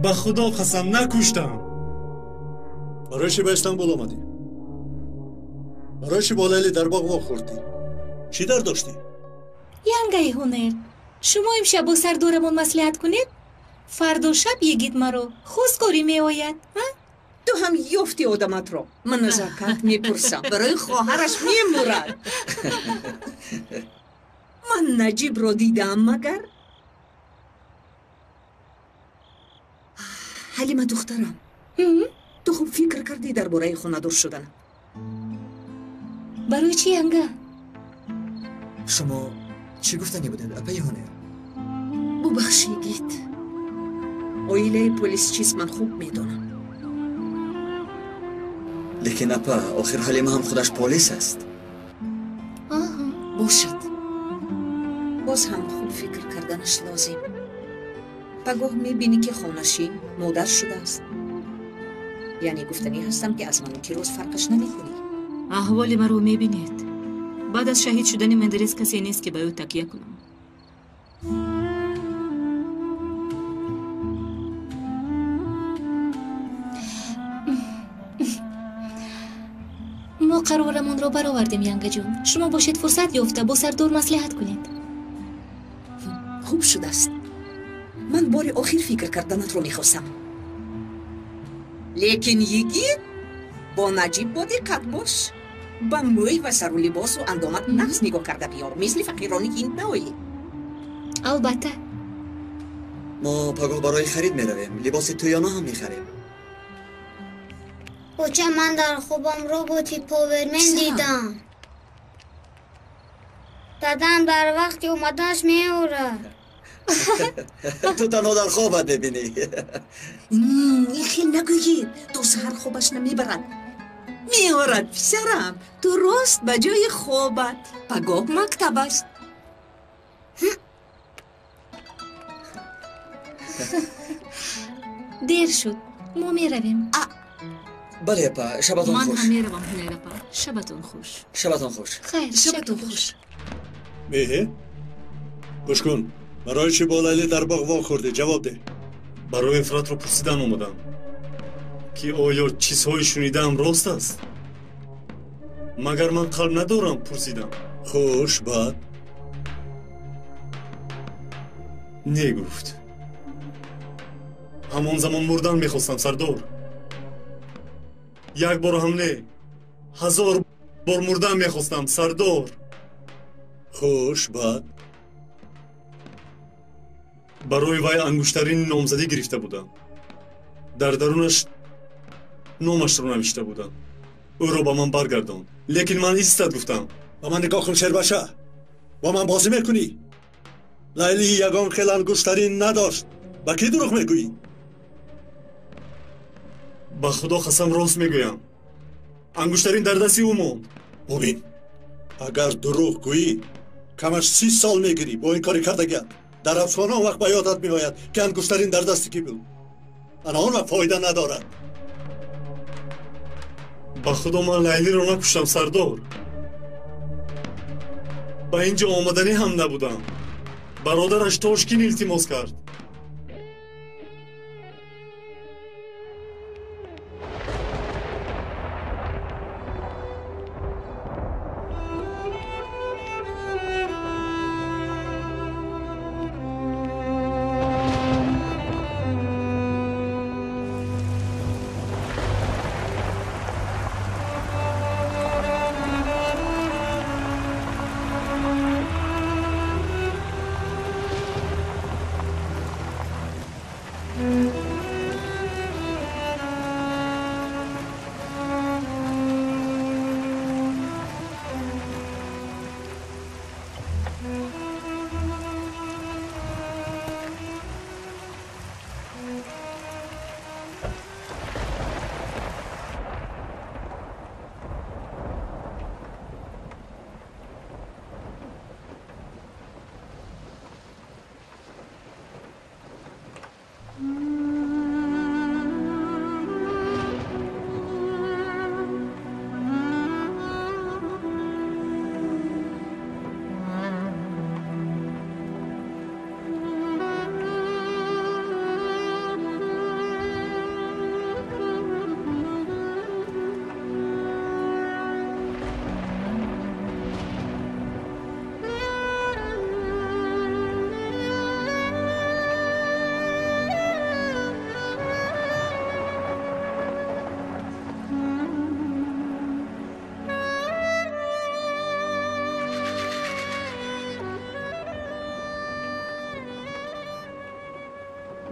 Ба Худо қасам накуштам. Барои чӣ ба Истанбул омадӣ? Барои чӣ бо Лайли дар боғ вохӯрдӣ? Чӣ дар доштӣ? Янгаи Ҳунер, шумо имшаб бо сардорамон маслиҳат кунед? Фардо шаб йигит маро хостгорӣ меояд. Ту ҳам ёфти одаматро. Ман назокат мепурсам. Барои хоҳараш мемурад. Ман Наҷибро дидам магар? Ҳалима духтарам, ту хуб фикр кардӣ дар бораи хонадор шуданам? Барои чӣ, янга? Шумо чӣ гуфтанӣ будед, апаи Ҳунер? Бубахш, йигит. Оилаи полис чист ман хуб медонам. Лекин апа, охир Ҳалима ҳам худаш полис аст. Бошад. Боз ҳам хуб фикр карданаш лозим. Пагоҳ мебинӣ ки хонашин модар шудааст. Яъне гуфтанӣ ҳастам ки аз ману Кироз фарқаш намекунӣ. Аҳволи маро мебинед. Баъд аз шаҳид шудани Мендерес касе нест ки ба ӯ такя кунам. Мо қарорамонро баровардем, янгаҷон. Шумо бошед фурсат ёфта бо сардор маслиҳат кунед. Хуб шудааст. Ман бори охир фикр карданатро мехостам. Лекин йигит, бо Наҷиб бо диққат бош. Ба мӯй ва сару либосу андомат нағз нигоҳ карда биёр, мисли фақирони ҳинд наоӣ. Албатта. Мо пагоҳ барои харид меравем. Либоси тӯёна ҳам мехарем. Оча, ман дар хобам роботи Повермен дидам. Дадам дар вақти омаданаш меорад. Ту танҳо дар хобат мебинӣ. Ин хел нагӯед, то саҳар хобаш намебарад. Меорад, писарам. Ту рост ба ҷои хобат. Пагоҳ мактаб аст. Дер шуд, мо меравем. Бале, апа, шабатон хуш. Ман ҳам меравам, Ҳунер апа. Шабатон хуш. Шабатон хуш. Хайр, шабатон хуш. Меҳе? Гӯш кун. Барои чӣ бо Лайли дар боғ вохӯрдӣ? Ҷавоб деҳ. Барои Фиратро пурсидан омадам, ки оё чизҳои шунидаам рост аст? Магар ман қалб надорам? Пурсидам. Хуш, баъд? Не, гуфт. Ҳамон замон мурдан мехостам, сардор. Як бор ҳам не, 1000 бор мурдан мехостам, сардор. Хуш, баъд? Барои вай ангуштарини номзадӣ гирифта будам. Дар дарунаш номашро навишта будам. Ӯро ба ман баргардонд. Лекин ман истад гуфтам. Ба ман нигоҳ кун, шербаша. Бо ман бозӣ мекунӣ? Лайли ягон хел ангуштарин надошт. Ба кӣ дурӯғ мегӯӣ? Ба Худо қасам рост мегӯям. Ангуштарин дар дасти ӯ монд. Бубин, агар дурӯғ гӯӣ, камаш 30 сол мегирӣ бо ин кори кардагият. Дар ҳабсхона он вақт ба ёдат меояд, ки ангуштарин дар дасти кӣ буд. Ана он вақт фоида надорад. Ба Худо ман Лайлиро накуштам, сардор. Ба ин ҷо омаданӣ ҳам набудам. Бародараш Тошкин илтимос кард.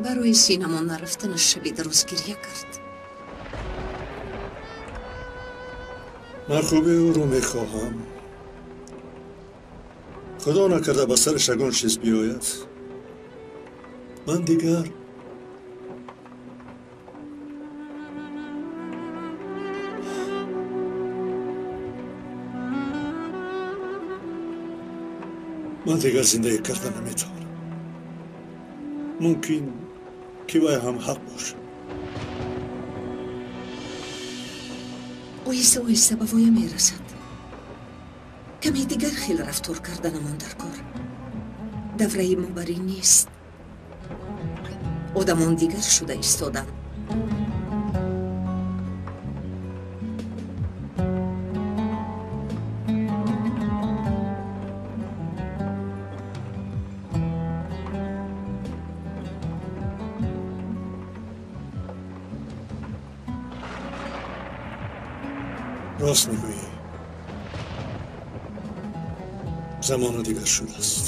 Барои синамо нарафтанаш шаби дароз гирья кард. Ман хуби ӯро мехоҳам. Худо накарда ба сараш ягон чиз биёяд. Ман дигар зиндагӣ карда наметавонам. Мумкин ки вай ҳам ҳақ бошад. Оҳиста оҳиста ба воя мерасад. Каме дигар хел рафтор карданамон дар кор. Давраи мо бар ин нест. Одамон дигар шуда истоданд. Рост мегӯӣ. Замона дигар шудааст.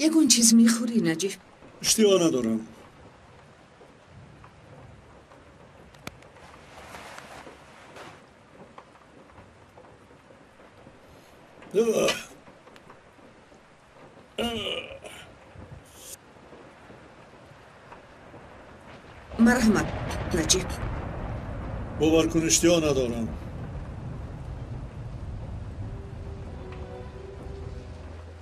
Ягон чиз мехӯрӣ, Наҷиб? Иштиҳо надорам. Марҳамат, Наҷиб. Бовар кун, иштиҳо надорам.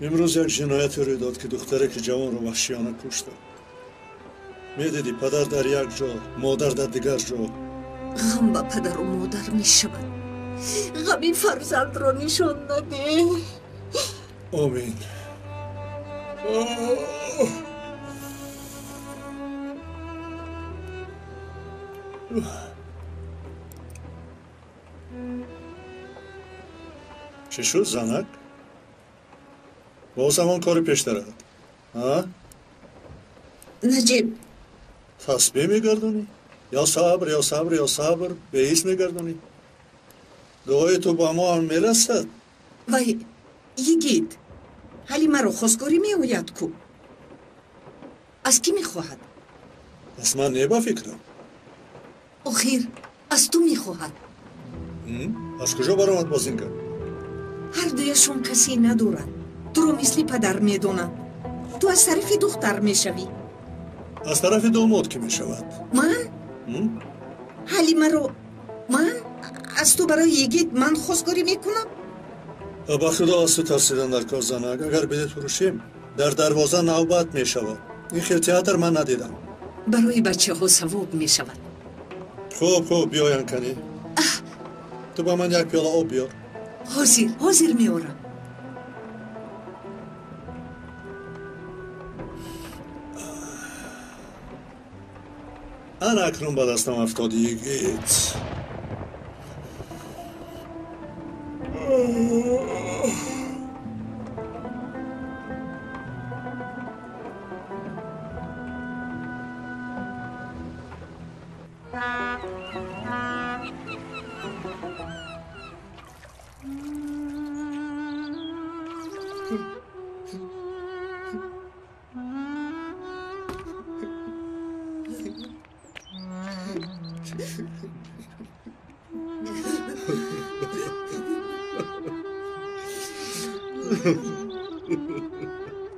Имрӯз як ҷинояте рӯй дод, ки духтареки ҷавонро ваҳшиёна куштанд. Медидӣ, падар дар як ҷо, модар дар дигар ҷо. Ғам ба падару модар мешавад. Ғами фарзандро нишон надеҳ. Омин. Чӣ шуд, занак? Боз ҳамон кори пештарат? Наҷиб. Тасбеҳ мегардонӣ? Ё сабр, ё сабр, ё сабр, беҳис мегардонӣ? Дуои ту ба мо ҳам мерасад? Вай, йигит, ҳали маро хостгорӣ меояд ку? Аз кӣ мехоҳад? Аз ман не, ба фикрам. Охир, аз ту мехоҳад. Аз куҷо баромад боз ин гап? Ҳар дуяшон касе надорад. Туро мисли падар медонанд. Ту аз тарафи духтар мешавӣ. Аз тарафи домод кӣ мешавад? Ман? Ҳали маро ман аз ту барои йигит ман хостгорӣ мекунам? Ба худо аз ту тарсидан дар кор, занак. Агар билет фурӯшем, дар дарвоза навбат мешавад. Ин хел театр ман надидам. Барои бачаҳо савоб мешавад. Хуб, хуб, биёян канӣ. Ту ба ман як пиёла об биёр. Ҳозир, ҳозир меорам. Ана акнун ба дастам афтод, йигит.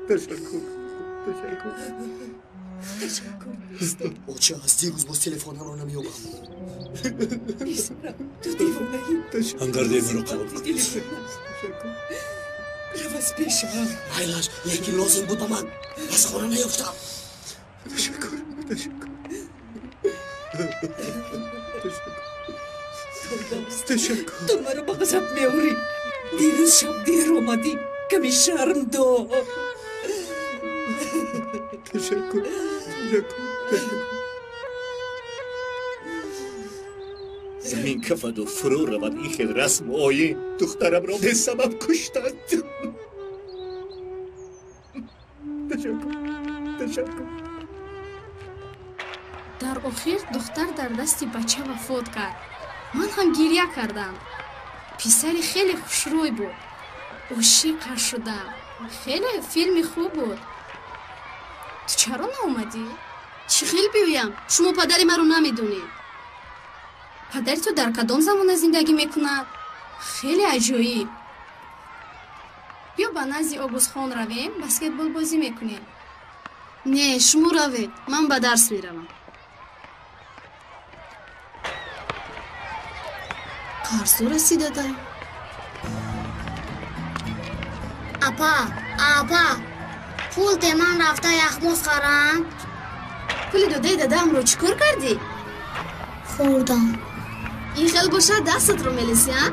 Ташаккур, ташаккур, ташаккур. Оча, аз дирӯз боз телефонамро намеёбам. Писарам, ту девонаӣ. Ҳамдардии маро қабул кун. Рав аз пешам. Майлаш, лекин лозим буд ба ман. Аз хона наёфтам. Ташаккур, ташаккур. Ташаккур. Ту маро ба ғазаб меорӣ. Дирӯз шаб дер омадӣ. Каме шарм дор. Ташаккур, ташаккур, ташаккур. Замин кафаду фурӯ равад ин хел расму оин. Духтарамро бесабаб куштанд. Ташаккур, ташаккур. Дар охир духтар дар дасти бача вафот кард. Ман ҳам гирья кардам. Писари хеле хушрӯй буд. Ошиқаш шудам. Хеле филми хуб буд. Ту чаро наомадӣ? Чӣ хел биёям? Шумо падари маро намедонед. Падари ту дар кадом замона зиндагӣ мекунад? Хеле аҷоиб. Биё ба назди Огузхон равем, баскетбол бозӣ мекунем. Не, шумо равед, ман ба дарс меравам. Қарздор ҳастӣ, дада? Апа, апа, пул те ман рафта яхмоз харам. Пули додаи дадаамро чӣ кор кардӣ? Хӯрдам. Ин хел бошад дастатро мелисӣ, а?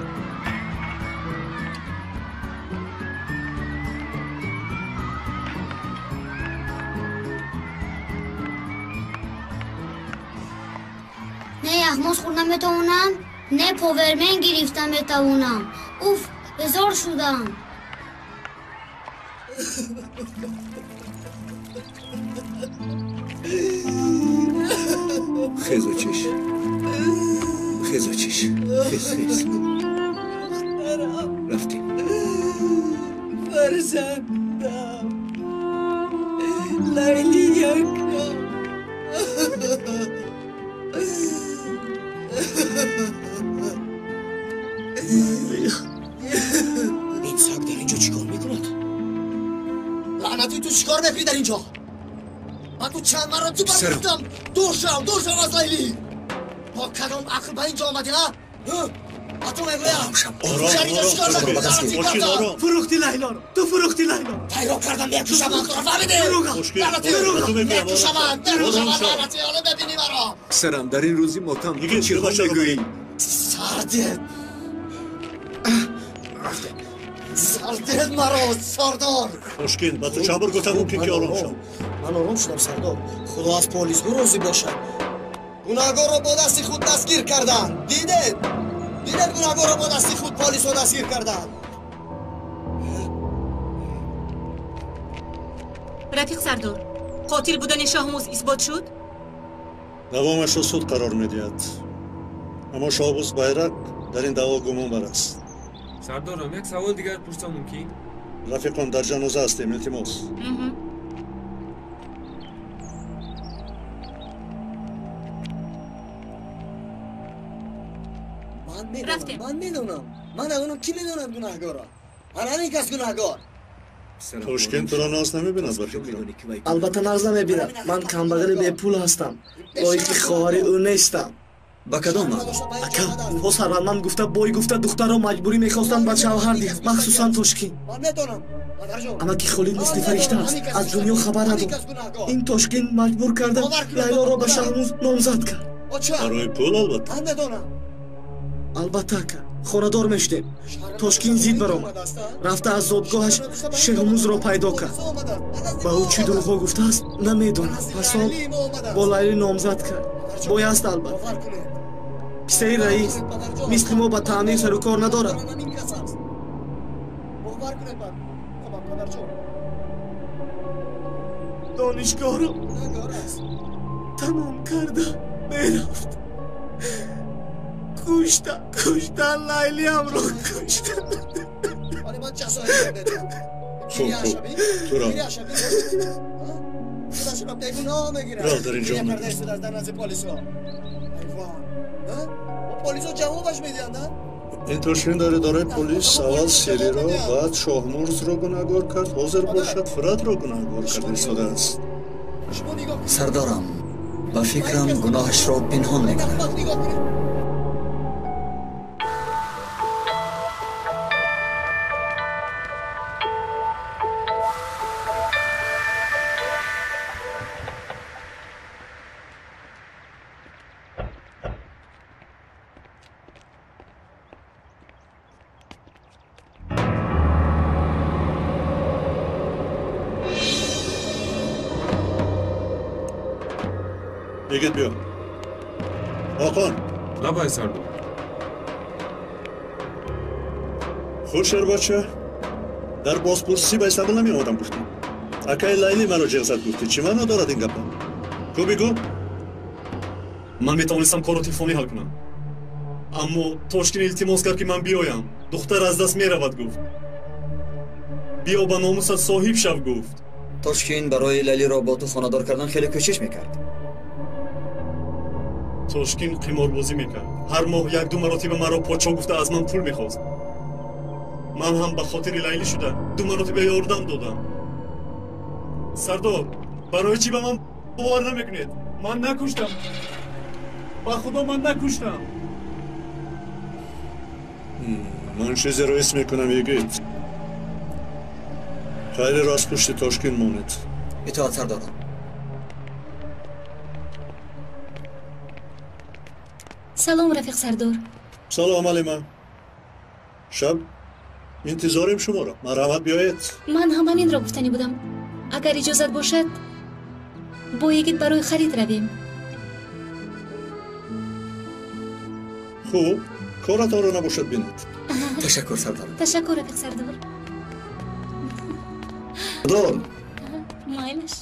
Не яхмоз хӯрда метавонам, не повермен гирифта метавонам. Уф, безор шудам. Хезу чиш. Хезу чиш. Хез, хез. Рафтем. Фарзандам. Лайли якам. Ин саг дар инҷо чӣ кор мекунад? Лаънати ту чӣ кор мекунӣ дар инҷо? Ман ту чанд маротиба гуфтам, дур шав, дур шав аз Лайли. Бо кадом ақл ба инҷо омадӣ, а? Ба ту мегӯям. Фурӯхти Лайлоро, ту фурӯхти Лайлоро. Пайро кардам, мекушамам туро, фаҳмидӣ? Лаънати, мекушамам, мекушамам, лаънати, ҳоло мебинӣ маро. Писарам, дар ин рӯзи мотам ту чиҳо мегӯӣ? Сардед. Сардед маро, сардор. Тошкин, ба ту чанд бор гуфтам мумкин ки ором шав. Ман ором шудам, сардор. Худо аз полисҳо розӣ бошад. Гунаҳгорро бо дасти худ дастгир карданд. Дидед? Дидед гунаҳгорро бо дасти худ полисҳо дастгир карданд. Рафиқ сардор, қотил будани Шоҳмуз исбот шуд? Давомашро суд қарор медиҳад. Аммо Шоҳбуз Байрақ дар ин даъво гумонбар аст. Сардорам, як савол дигар пурсам мумкин? Рафиқон, дар ҷаноза ҳастем, илтимос. Рафтем. Ман медонам. Ман надонам ки медонад гунаҳгорро. Ана ҳамин кас гунаҳгор. Тошкент туро нағз намебинад ба фикрам. Албатта нағз намебинад. Ман камбағали бепул ҳастам. Лоиқи хоҳари ӯ нестам. Ба кадом маъно? Ака, онҳо сарватманд гуфта, бой гуфта, духтарро маҷбурӣ мехостанд ба шавҳар диҳанд, махсусан Тошкин. Амаки Холид мисли фаришта аст, аз дунё хабар надорад. Ин Тошкин маҷбур карда Лайлоро ба Шаҳмуз номзад кард. Барои пул албатта. Албатта, ака, хонадор мешудем. Тошкин зид баромад. Рафта аз зодгоҳаш Шеҳмузро пайдо кард. Ба ӯ чӣ дурӯғҳо гуфтааст, намедонам. Пас он бо Лайли номзад кард. Бояст албатта. Писари раис мисли мо ба таъмир сару кор надорад. Донишгоҳро тамом карда мерафт. Кушта, кушта, Лайлиамро кушта. Хуб, хуб, туро. Рав дар инҷо омадааст. Ин Тошкин дар идораи полис аввал Сериро, баъд Шоҳмурзро гунаҳгор кард, ҳозир бошад Фуратро гунаҳгор карда истодааст. Сардорам, ба фикрам гуноҳашро пинҳон мекунад. Йигит биё. Ҳоқон. Лабай, сардор. Хуш шербача, дар бозпурсӣ ба Истанбул намеомадам гуфтӣ. Акаи Лайли маро ҷеғ зад гуфтӣ. Чӣ маъно дорад ин гапа? Ку бигӯ. Ман метавонистам корро телефонӣ ҳал кунам. Аммо Тошкин илтимос кард, ки ман биёям. Духтар аз даст меравад, гуфт. Биё ба номусат соҳиб шав, гуфт. Тошкин барои Лайлиро бо ту хонадор кардан хеле кӯшиш мекард. Тошкин қиморбозӣ мекард. Ҳар моҳ як-ду маротиба маро подшо гуфта аз ман пул мехост. Ман ҳам ба хотири Лайлӣ шуда ду маротиба ёрдам додам. Сардор, барои чӣ ба ман бовар намекунед? Ман накуштам. Ба худо ман накуштам. Ман чизеро ҳис мекунам, йигит. Хайриро аз пушти Тошкин монед. Итоат, сардорам. Салом, рафиқ сардор. Салом, Алима. Шаб интизорем шуморо. Марҳамат, биёед. Ман ҳам ҳаминро гуфтанӣ будам. Агар иҷозат бошад, бо йигит барои харид равем. Хуб, коратонро набошад бинед. Ташаккур, сардор. Ташаккур, рафиқ сардор. Сардор. Майлаш.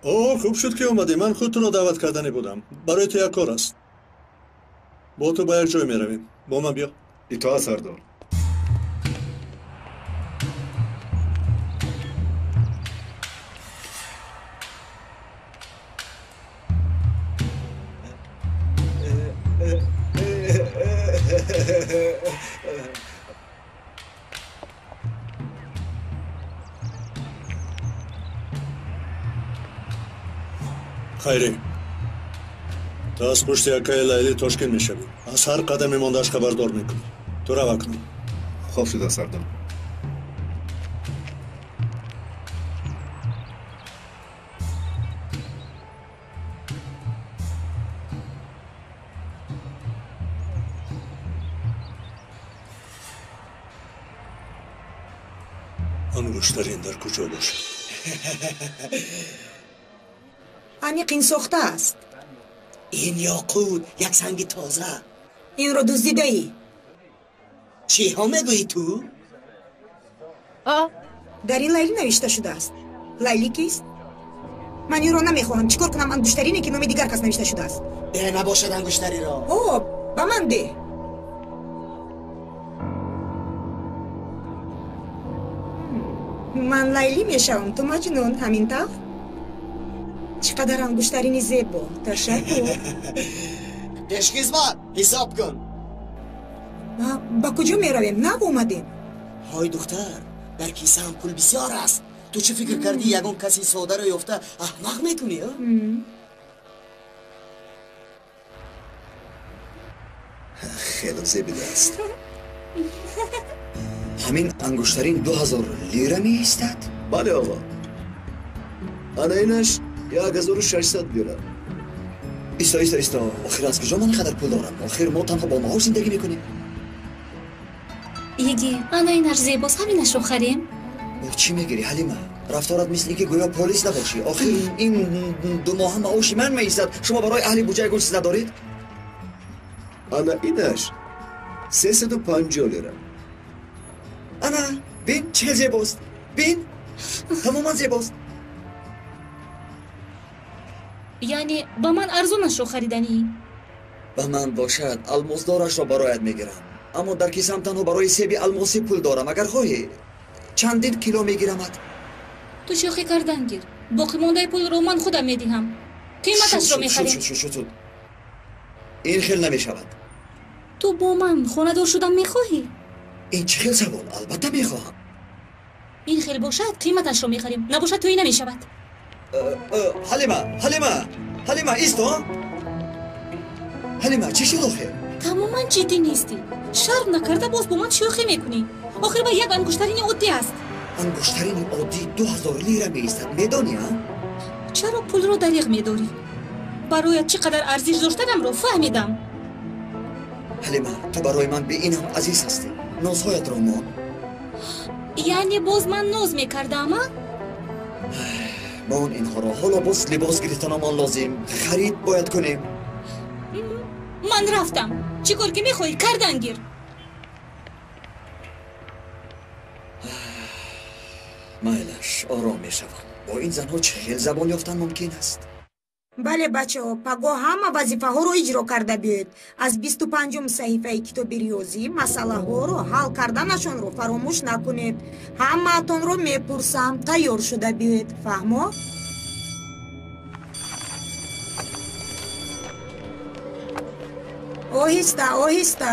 О, хуб шуд, ки омадӣ. Ман худ туро даъват карданӣ будам. Барои ту як кор аст. Бо ту ба як ҷой меравем. Бо ман биё. Итоат, сардор. Хайрӣ, ту аз пушти акаи Лайли Тошкин мешавӣ. Аз ҳар қадами мондааш хабардор мекунӣ. Ту рав акнун. Хоб шуда, сардор. Ангуштарин дар куҷо бошад? Аниқ ин сохта аст. Ин ёқут, як санги тоза. Инро дуздидаӣ. Чиҳо мегӯӣ ту? Дар ин Лайли навишта шудааст. Лайли кист? Ман инро намехоҳам. Чӣ кор кунам ангуштарине, ки номи дигар кас навишта шудааст? Де, набошад ангуштариро. О, ба ман деҳ. Ман Лайли мешавам, ту Маҷнун, ҳамин тавр? Чӣ қадар ангуштарини зебо. Ташаккур. Пешхизмат, ҳисоб кун. Ба куҷо меравем? Нав омадем. Ҳой духтар, дар кисаам пул бисёр аст. Ту чӣ фикр кардӣ, ягон каси содаро ёфта аҳмақ мекунӣ? Хеле зебидааст. Ҳамин ангуштарин 2000 лира меистад? Бале, оғо. Ана инаш 1600 лира. Исто, исто, исто. Охир аз куҷо ман ин қадар пул дорам? Охир мо танҳо бо маош зиндагӣ мекунем. Йиги, ана инаш зебост, ҳаминашро харем. Бо чӣ мегирӣ, Ҳалима? Рафторат мисли ки гӯё полис набошӣ. Охир ин ду моҳа маоши ман меистад. Шумо барои аҳли буҷа ягон чиз надоред? Ана инаш 350 лира. Ана, бин, чӣ хел зебост. Бин, тамоман зебост. Яъне ба ман арзонашро хариданӣ? Ба ман бошад, алмосдорашро бароят мегирам. Аммо дар кисам танҳо барои себи алмосӣ пул дорам. Агар хоҳӣ, чандин кило мегирамад. Ту шӯхӣ кардан гир. Боқимондаи пулро ман худам медиҳам. Қиматашро мехарем. Шуд. Ин хел намешавад. Ту бо ман хонадор шудан мехоҳӣ? Ин чӣ хел савол? Албатта мехоҳам. Ин хел бошад, қиматашро мехарем. Набошад, тӯй намешавад. Ҳалима, Ҳалима, Ҳалима, исто. Ҳалима, чӣ шуд охир? Тамоман ҷиддӣ нестӣ. Шарм накарда боз бо ман шӯхӣ мекунӣ. Охир ба як ангуштарини оддӣ аст. Ангуштарини оддӣ 2000 лира меистад, медонӣ, а? Чаро пулро дариғ медорӣ? Бароят чӣ қадар арзиш доштанамро фаҳмидам. Ҳалима, ту барои ман бе ин ҳам азиз ҳастӣ. Нозҳоятро мон. Яъне боз ман ноз мекардам, а? Мон инҳоро. Ҳоло боз либос гирифтанамон лозим. Харид бояд кунем. Ман рафтам. Чӣ кор ки мехоҳӣ, кардан гир. Майлаш, ором мешавам. Бо ин занҳо чӣ хел забон ёфтан мумкин аст? Бале, бачаҳо, пагоҳ ҳама вазифаҳоро иҷро карда биёед. Аз 25-ум саҳифаи китоби риёзӣ масъалаҳоро ҳал карданашонро фаромӯш накунед. Ҳамаатонро мепурсам, тайёр шуда биёед. Фаҳмо? Оҳиста, оҳиста.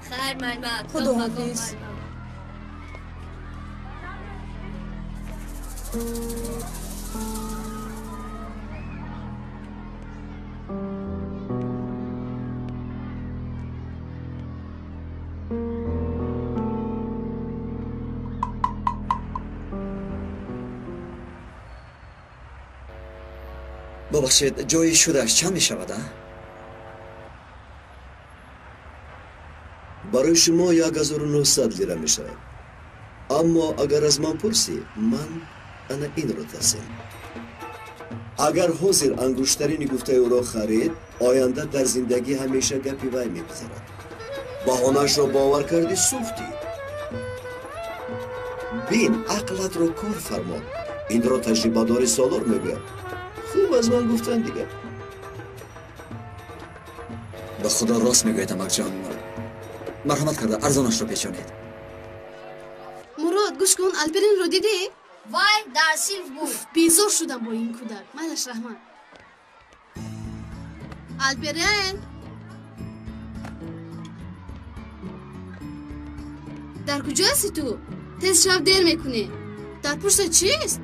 Хайр, муаллима. Худоҳофиз. Бубахшед, ҷои шудааш чанд мешавад, а? Барои шумо 1900 лира мешавад. Аммо агар аз ман пурсӣ, ман ана инро тавсия. Агар ҳозир ангуштарини гуфтаи ӯро харид, оянда дар зиндагӣ ҳамеша гапи вай мегузарад. Баҳонаашро бовар кардӣ, сӯхтӣ. Бин, ақлатро кор фармо. Инро таҷрибадори солор мегӯяд. Хуб аз ман гуфтан дигар. Ба худо рост мегӯяд, амакҷон. Марҳамат карда арзонашро печонед. Мурод, гӯш кун, Алперинро дидӣ? Вай дар синф буд. Безор шудам бо ин кӯдак. Майлаш, раҳмат. Алперин! Дар куҷо ҳасти ту? Тез шав, дер мекунӣ. Дар пуштат чист?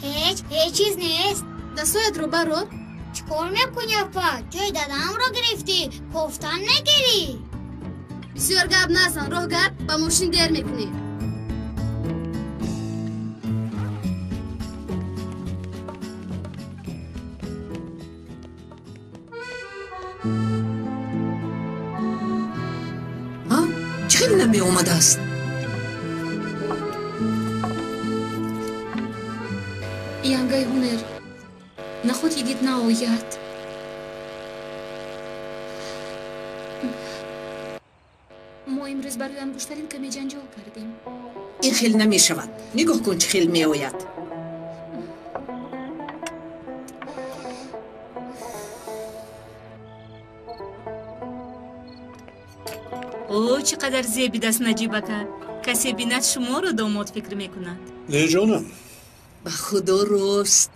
Ҳеҷ, ҳеҷ чиз нест. Дастҳоятро барор. Чӣ кор мекунӣ, апа? Ҷои дадамро гирифтӣ, кофтан мегирӣ. Бисёр гап назан, роҳ гард, ба мошин дер мекунӣ. Чӣ хел намеомадааст? Янгаи ҳунер, наход йигит наояд. Мо имрӯз барои ангуштарин каме ҷанҷол кардем. Ин хел намешавад. Нигоҳ кун, чӣ хел меояд. О, чӣ қадар зебидаст Наҷибака. Касе бинад, шуморо домод фикр мекунад. Не, ҷонам. Ба худо рост.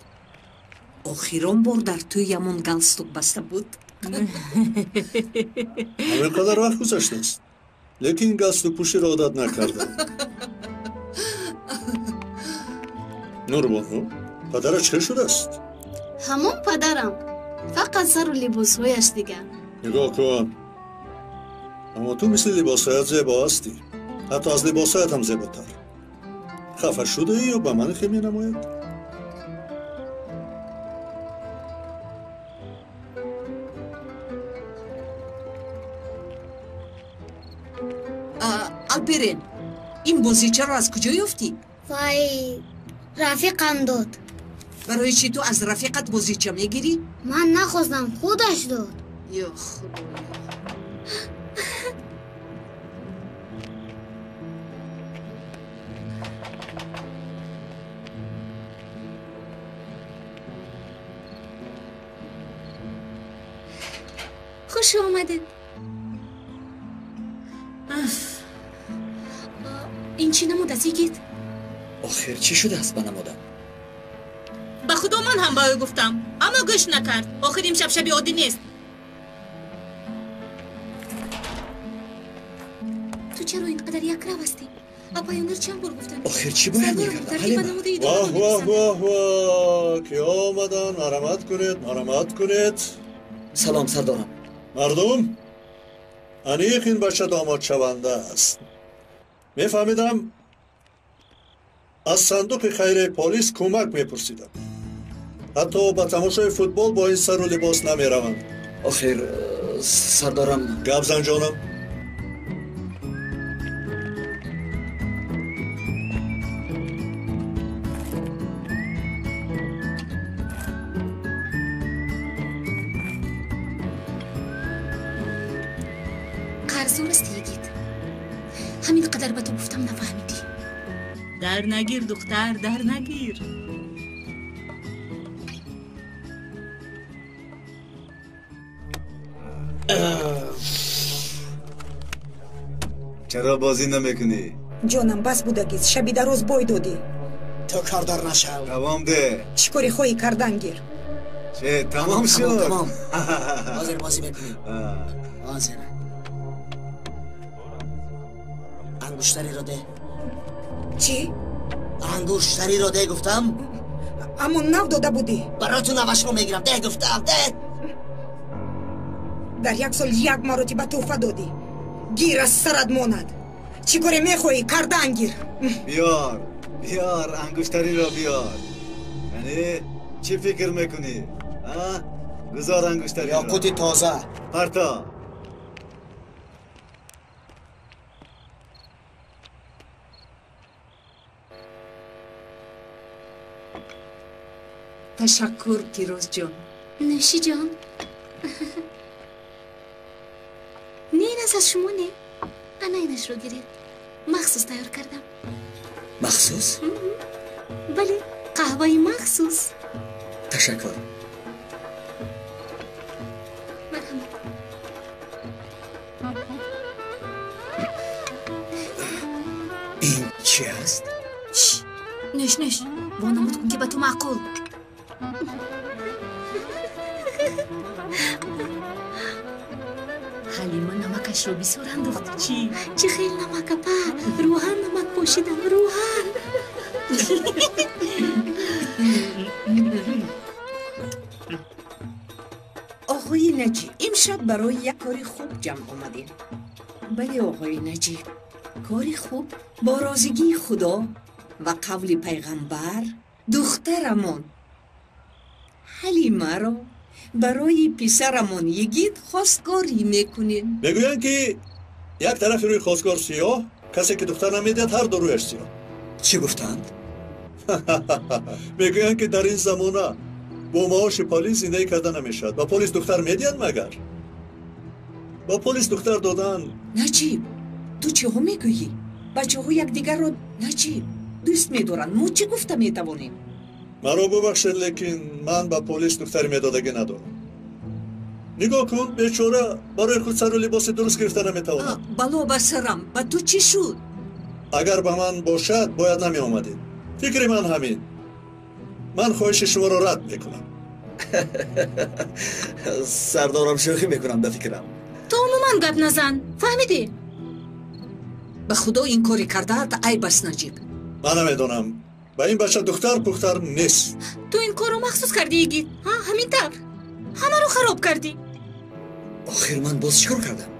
Охирон бор дар тӯямон галстук баста буд. Ҳамин қадар вақт гузаштааст, лекин галстукпӯширо одат накардам. Нурбону, падарат чӣ шудааст? Ҳамон падарам, фақат сару либосҳояш дигар. Нигоҳ кун, аммо ту мисли либосҳоят зебо ҳастӣ. Ҳатто аз либосҳоят ҳам зеботар. Хафа шудаӣ ё ба ман хел менамояд? Алперен, ин бозичаро аз куҷо ёфтӣ? Вай, рафиқам дод. Барои чӣ ту аз рафиқат бозича мегирӣ? Ман нахостам, худаш дод. Ё худоё! Хуш омадед. Ин чӣ намуд аст, йигит? Охир чӣ шудааст ба намудам? Ба худо ман ҳам ба ӯ гуфтам, аммо гӯш накард. Охир имшаб шаби оддӣ нест. Ту чаро ин қадар якрав ҳастӣ? Апаёнер чанд бор гуфтам. Охир чӣ бояд мекардам? Ҳалима? Воҳ, воҳ, воҳ, воҳ! Ки омадан, марҳамат кунед, марҳамат кунед. Салом, сардорам. Мардум, аниқ ин бача домодшаванда аст. Мефаҳмидам, аз сандуқи хайраи полис кӯмак мепурсидам. Ҳатто ба тамошои футбол бо ин сару либос намераванд. Охир, сардорам. Гап зан, ҷонам. Қадар ба ту гуфтам, нафаҳмидӣ. Дар нагир, духтар, дар нагир. Чаро бозӣ намекунӣ? Ҷонам, бас будагист, шаби дароз бой додӣ. Ту кордор нашав. Тамом де. Чӣ коре хоҳӣ кардан гир. Че, тамом шуд? Тамом. Ҳозир бозӣ мекунем. Ҳозир. Ангуштариро де. Чӣ? Ангуштариро де гуфтам. Аммо нав дода будӣ. Барои ту навашро мегирам. Де гуфтам, де. Дар як сол як маротиба тӯҳфа додӣ. Гир, аз сарат монад. Чӣ коре мехоҳӣ кардан гир. Биёр, биёр, ангуштариро биёр. Яъне чӣ фикр мекунӣ? Гузор ангуштариро. Ёқути тоза. Парто. Ташаккур, Кирозҷон. Нӯши ҷон. Не, ин аз шумо не. Ана инашро гиред. Махсус тайёр кардам. Махсус? Бале, қаҳваи махсус. Ташаккур. Марҳамат. Ин чи аст? Нӯш, нӯш. Вонамуд кун, ки ба ту маъқул. Ҳалима намакашро бисёр андохт. Чӣ? Чӣ хел намак, апа? Рӯҳан намак пошидам, рӯҳан. Оғои Наҷиб, имшаб барои як кори хуб ҷамъ омадем. Бале, оғои Наҷиб, кори хуб бо розигии Худо ва қавли пайғамбар духтарамон Ҳалимаро барои писарамон Йигит хостгорӣ мекунем. Мегӯянд, ки як тарафи рӯи хостгор сиёҳ, касе ки духтар намедиҳад, ҳар ду рӯяш сиёҳ. Чӣ гуфтанд? Мегӯянд, ки дар ин замона бо маоши полис зиндагӣ карда намешавад. Ба полис духтар медиҳанд магар? Ба полис духтар додан. Наҷиб, ту чиҳо мегӯӣ? Бачаҳо якдигарро, Наҷиб, дӯст медоранд. Мо чӣ гуфта метавонем? Маро бубахшед, лекин ман ба полис духтари медодагӣ надорам. Нигоҳ кун, бечора барои худ сару либоси дуруст гирифта наметавонад. Бало ба сарам, ба ту чӣ шуд? Агар ба ман бошад, бояд намеомадед. Фикри ман ҳамин. Ман хоҳиши шуморо рад мекунам. Сардорам, шӯхӣ мекунам, ба фикрам. Ту умуман гап назан, фаҳмидӣ? Ба Худо, ин кори кардаат айб аст, Наҷиб. Ман намедонам. Ба ин бача духтар пухтар нест. Ту ин корро махсус кардӣ, Йигит. Ҳа, ҳамин тавр. Ҳамаро хароб кардӣ. Охир ман боз чӣ кор кардам?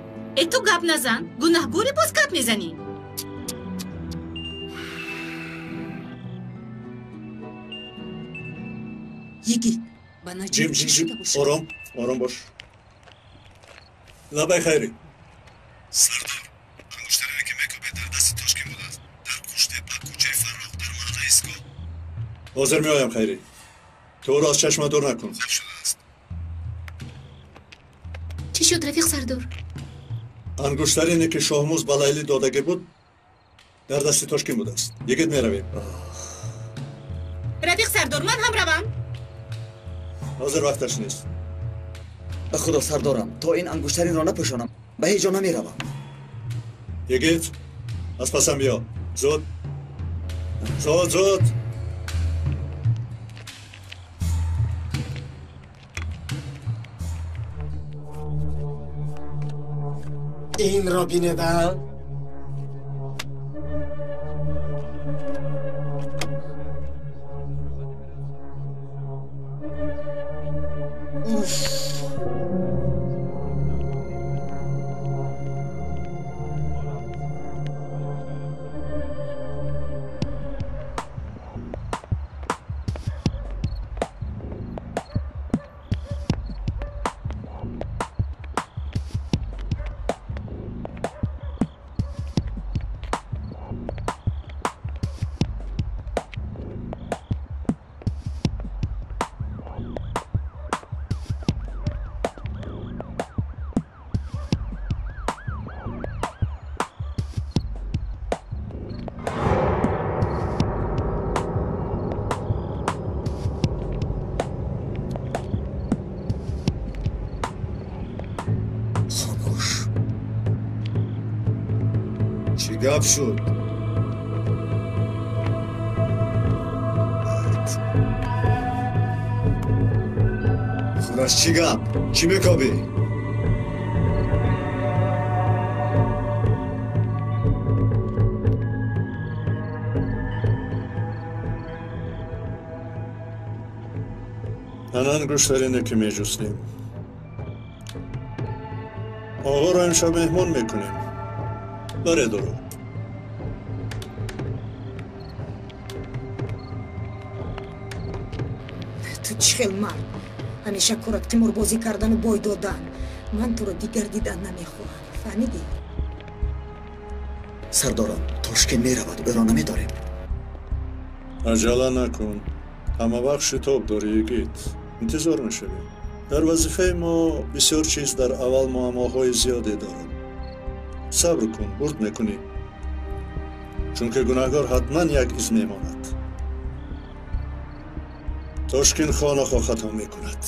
Э, ту гап назан. Гунаҳгорӣ, боз гап мезанӣ. Йигит, ба Наҷиб чӣ шуда бошад? Ором, ором бош. Лабай, Хайрӣ. Сардор, ангуштарине ки мекӯбед, дар дасти Тошкин будааст. Дар Қуштепа, кӯчаи Фарроҳ, дар маҳаллаи Истгоҳ. Ҳозир меоям, Хайрӣ. Ту ӯро аз чашма дур накун. Хуб шудааст. Чӣ шуд, рафиқ сардор? Ангуштарине ки Шоҳмуз ба Лайлӣ додагӣ буд, дар дасти Тошкин будааст. Йигит, меравем. Рафиқ сардор, ман ҳам равам. Ҳозир вақташ нест. Ба Худо, сардорам, то ин ангуштаринро напӯшонам, ба ҳеҷ ҷо намеравам. Йигит, аз пасам биё. Зуд, зуд, зуд. Инро бинеда. Уф. Гап шуд? Худаш чӣ гап? Чӣ мекобӣ? Ана ангуштарине ки меҷустем. Оғоро имшаб меҳмон мекунем. Баре дору. Ту чӣ хел мард? Ҳамеша корат қиморбозӣ кардану бой додан. Ман туро дигар дидан намехоҳам. Фаҳмидӣ? Сардорам, Тошкент меравад, ӯро намедорем. Аҷала накун. Ҳама вақт шитоб дорӣ, йигит. Интизор мешавем. Дар вазифаи мо бисёр чиз дар аввал муаммоҳои зиёде дорад. Сабр кун, бурд мекунӣ. Чунки гунаҳгор ҳатман як из мемонад. Тошкин хонахо хато мекунад.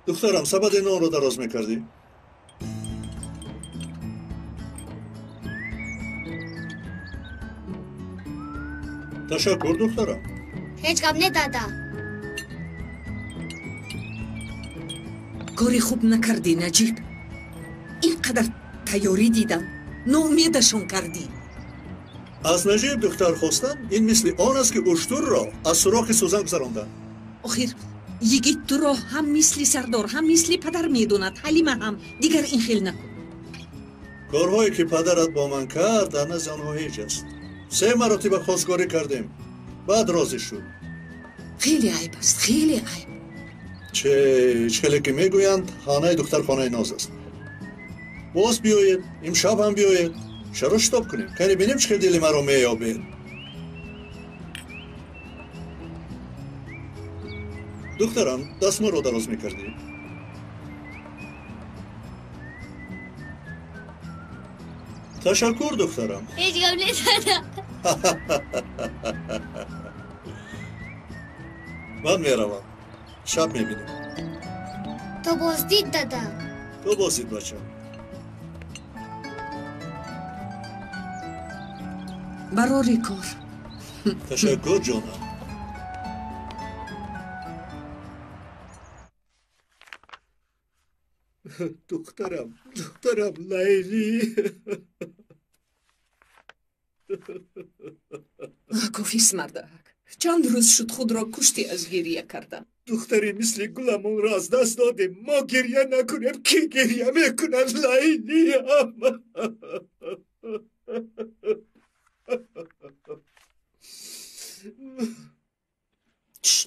Духтарам, сабади нонро дароз мекардӣ? Ташаккур, духтарам. Ҳеҷ гап не, дада. Кори хуб накардӣ, Наҷиб. Ин қадар тайёрӣ дидам, ноумедашон кардӣ. Аз Наҷиб духтар хостан ин мисли он аст, ки уштурро аз сурохи сӯзан гузарондан. Охир йигит туро ҳам мисли сардор, ҳам мисли падар медонад. Ҳалима ҳам. Дигар ин хел накун. Корҳое ки падарат бо ман кард, дар назди онҳо ҳеҷ аст. 3 маротиба хостгорӣ кардем, баъд розӣ шуд. Хеле айб аст, хеле айб. Че хеле ки мегӯянд, хонаи духтар хонаи ноз аст. Боз биёед, имшаб ҳам биёед. Чаро шитоб кунем? Кани бинем чӣ хел дили маро меёбед. Духтарам, дастморо дароз мекардӣ? Ташаккур, духтарам. Ҳеҷ гап не, дада. Ман меравам. Шаб мебинем. То боздид, дада. То боздид, бачам. Барори кор. Ташаккур, ҷонам. Духтарам, духтарам Лайли. Кофист, мардак. Чанд рӯз шуд худро кушти аз гирия кардам. Духтари мисли гуламонро аз даст додем. Мо гирия накунем, ки гирия мекунад, Лайлиам?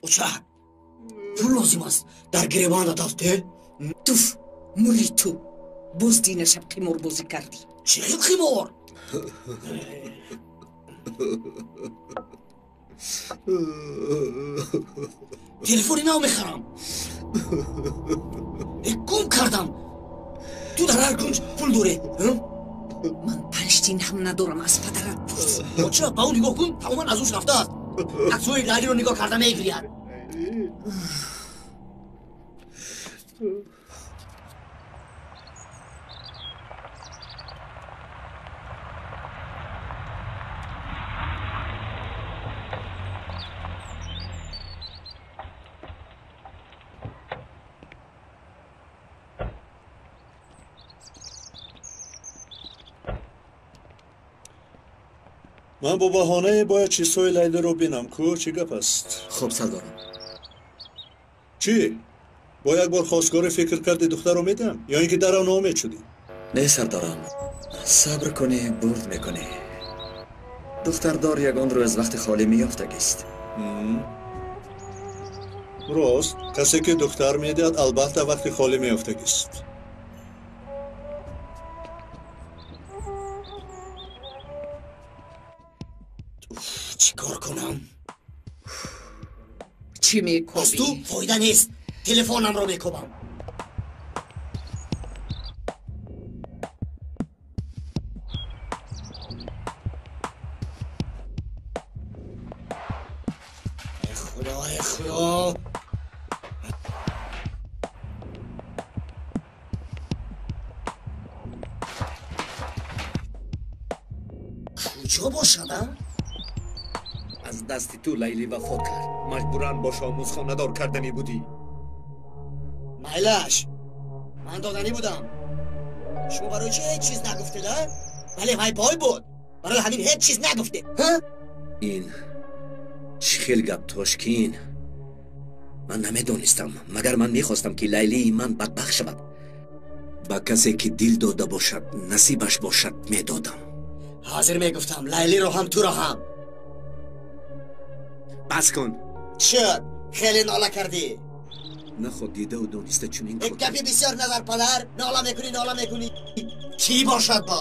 Оча, пул лозим аст. Дар гиребонат афте? Туф, мури ту. Боз дина шаб қиморбозӣ кардӣ. Чӣ хел қимор? Телефони нав мехарам. Гум кардам. Ту дар ҳар кунҷ пул дорӣ. Ман 5 тин ҳам надорам, аз падарат пурс. Оча, ба ӯ нигоҳ кун, тамоман аз ҳуш рафтааст. Аксҳои Лайлиро нигоҳ карда мегирияд. Ман бо баҳонае бояд чизҳои Лайлиро бинам. Ку чӣ гап аст? Хуб, сардорам. Чӣ? Бо як бор хостгорӣ фикр карди духтарро медиҳам? Ё ин ки дарав ноумед шудӣ? Не, сардорам. Сабр кунӣ, бурд мекунӣ. Духтардор ягон рӯз вақти холӣ меёфтагист. Рост, касе ки духтар медиҳад, албатта вақти холӣ меёфтагист. Чӣ кор кунам? Чӣ мекобӣ? Аз ту фоида нест. Телефонамро мекобам. Ой, Худо! Куҷо бошад, а? Аз дасти ту Лайли вафот кард. Маҷбуран бо Шоҳмуз хонадор карданӣ будӣ. Майлаш, ман доданӣ будам. Шумо барои чӣ ҳеҷ чиз нагуфтед, а? Вале вай бой буд. Барои ҳамин ҳеҷ чиз нагуфтед, ҳа? Ин чӣ хел гап, Тошкин? Ман намедонистам, магар ман мехостам, ки Лайлии ман бадбахт шавад. Ба касе ки дил дода бошад, насибаш бошад, медодам. Ҳозир мегуфтам, Лайлиро ҳам, туро ҳам. Бас кун. Шуд, хеле нола кардӣ. Наход дидаву дониста чунин кор. Гапи бисёр назар, падар. Нола мекунӣ, нола мекунӣ. Кӣ бошад бо?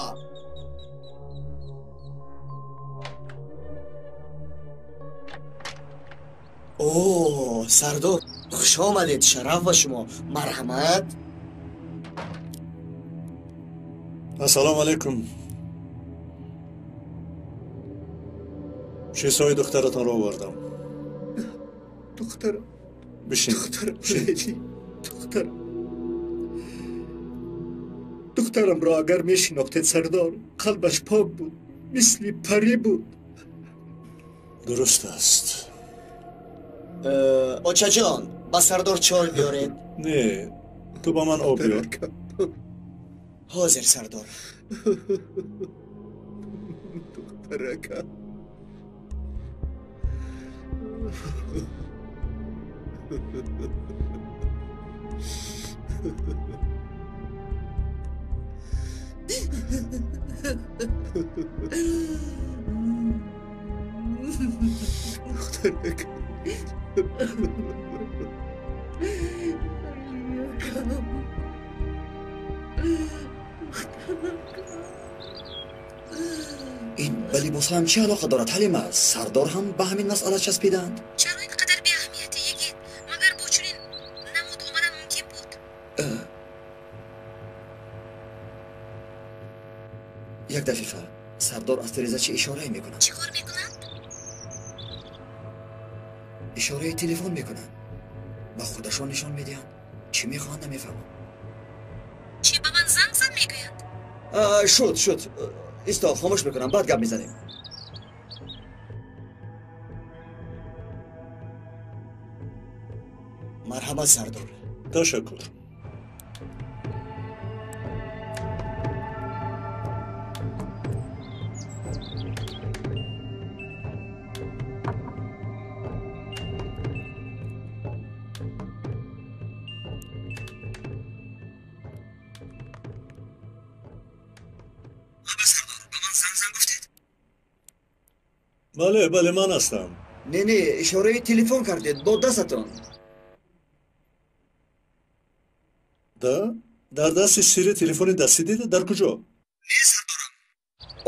О, сардор, хуш омадед, шараф ба шумо. Марҳамат. Ассалому алайкум. Чизҳои духтаратонро овардам. Духтарам. Бишин. Духтарам, Лейли, духтарам. Духтарамро агар мешинохтед, сардор, қалбаш пок буд, мисли парӣ буд. Дуруст аст. Очаҷон, ба сардор чой биёред. Не, ту ба ман об биёр. Ҳозир, сардор. Духтаракам. Духтаракам. Ин ба либосҳоям чӣ алоқа дорад, Ҳалима? Сардор ҳам ба ҳамин масъала часпиданд. Чаро ин қадар беаҳамиятӣ, йигит? Магар бо чунин намуд омадан мумкин буд? Як дақиқа. Сардор аз тиреза чӣ ишорае мекунад? Чӣ кор мекунад? Ишораи телефон мекунанд. Ба худашон нишон медиҳанд. Чӣ мехоҳанд, намефаҳмам. Чӣ ба ман занг зад мегӯяд? Шуд, шуд. Исто, хомӯш мекунам, баъд гап мезанем. Марҳамат, сардор. Ташаккур. Бале, бале, ман ҳастам. Не, не, ишораи телефон кардед бо дастатон. Да? Дар дасти сири телефони дастӣ дида? Дар куҷо? Не, сардорам.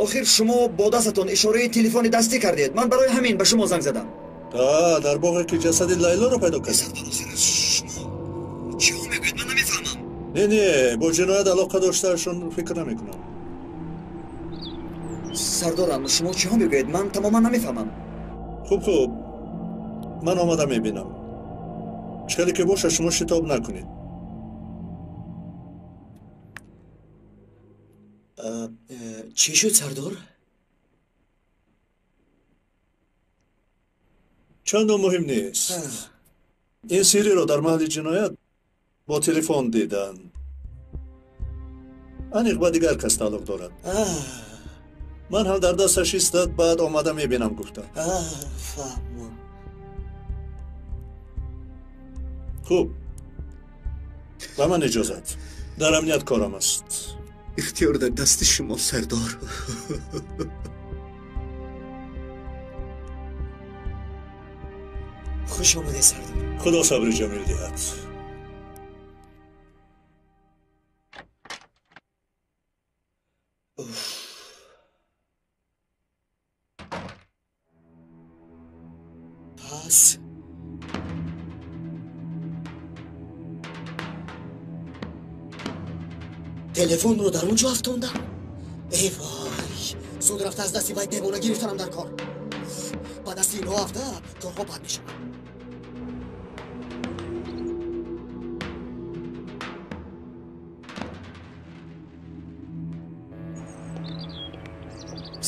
Охир шумо бо дастатон ишораи телефони дастӣ кардед. Ман барои ҳамин ба шумо занг задам. Да, дар боғе ки ҷасади Лайлоро пайдо кардед. Сардор, охир шумо чиҳо мегӯед? Ман намефаҳмам. Не, не, бо ҷиноят алоқа доштаашон фикр намекунам. Сардорам, шумо чиҳо мегӯед? Ман тамоман намефаҳмам. Хуб, хуб, ман омада мебинам. Чӣ хеле ки бошад, шумо шитоб накунед. Чӣ шуд, сардор? Чандон муҳим нест. Ин сириро дар маҳалли ҷиноят бо телефон диданд. Аниқ ба дигар кас тааллуқ дорад. Ман ҳам дар дасташ истад, баъд омада мебинам гуфтам. Фаҳмам. Хуб, ба ман иҷозат. Дар амният корам аст. Ихтиёр дар дасти шумо, сардор. Хуш омадед, сардор. Худо сабри ҷамил диҳад. Пас телефонро дар он ҷо афтондам. Эй вой, зуд рафта аз дасти вай девона гирифтанам дар кор. Ба дасти инҳо афта корҳо бад мешавад.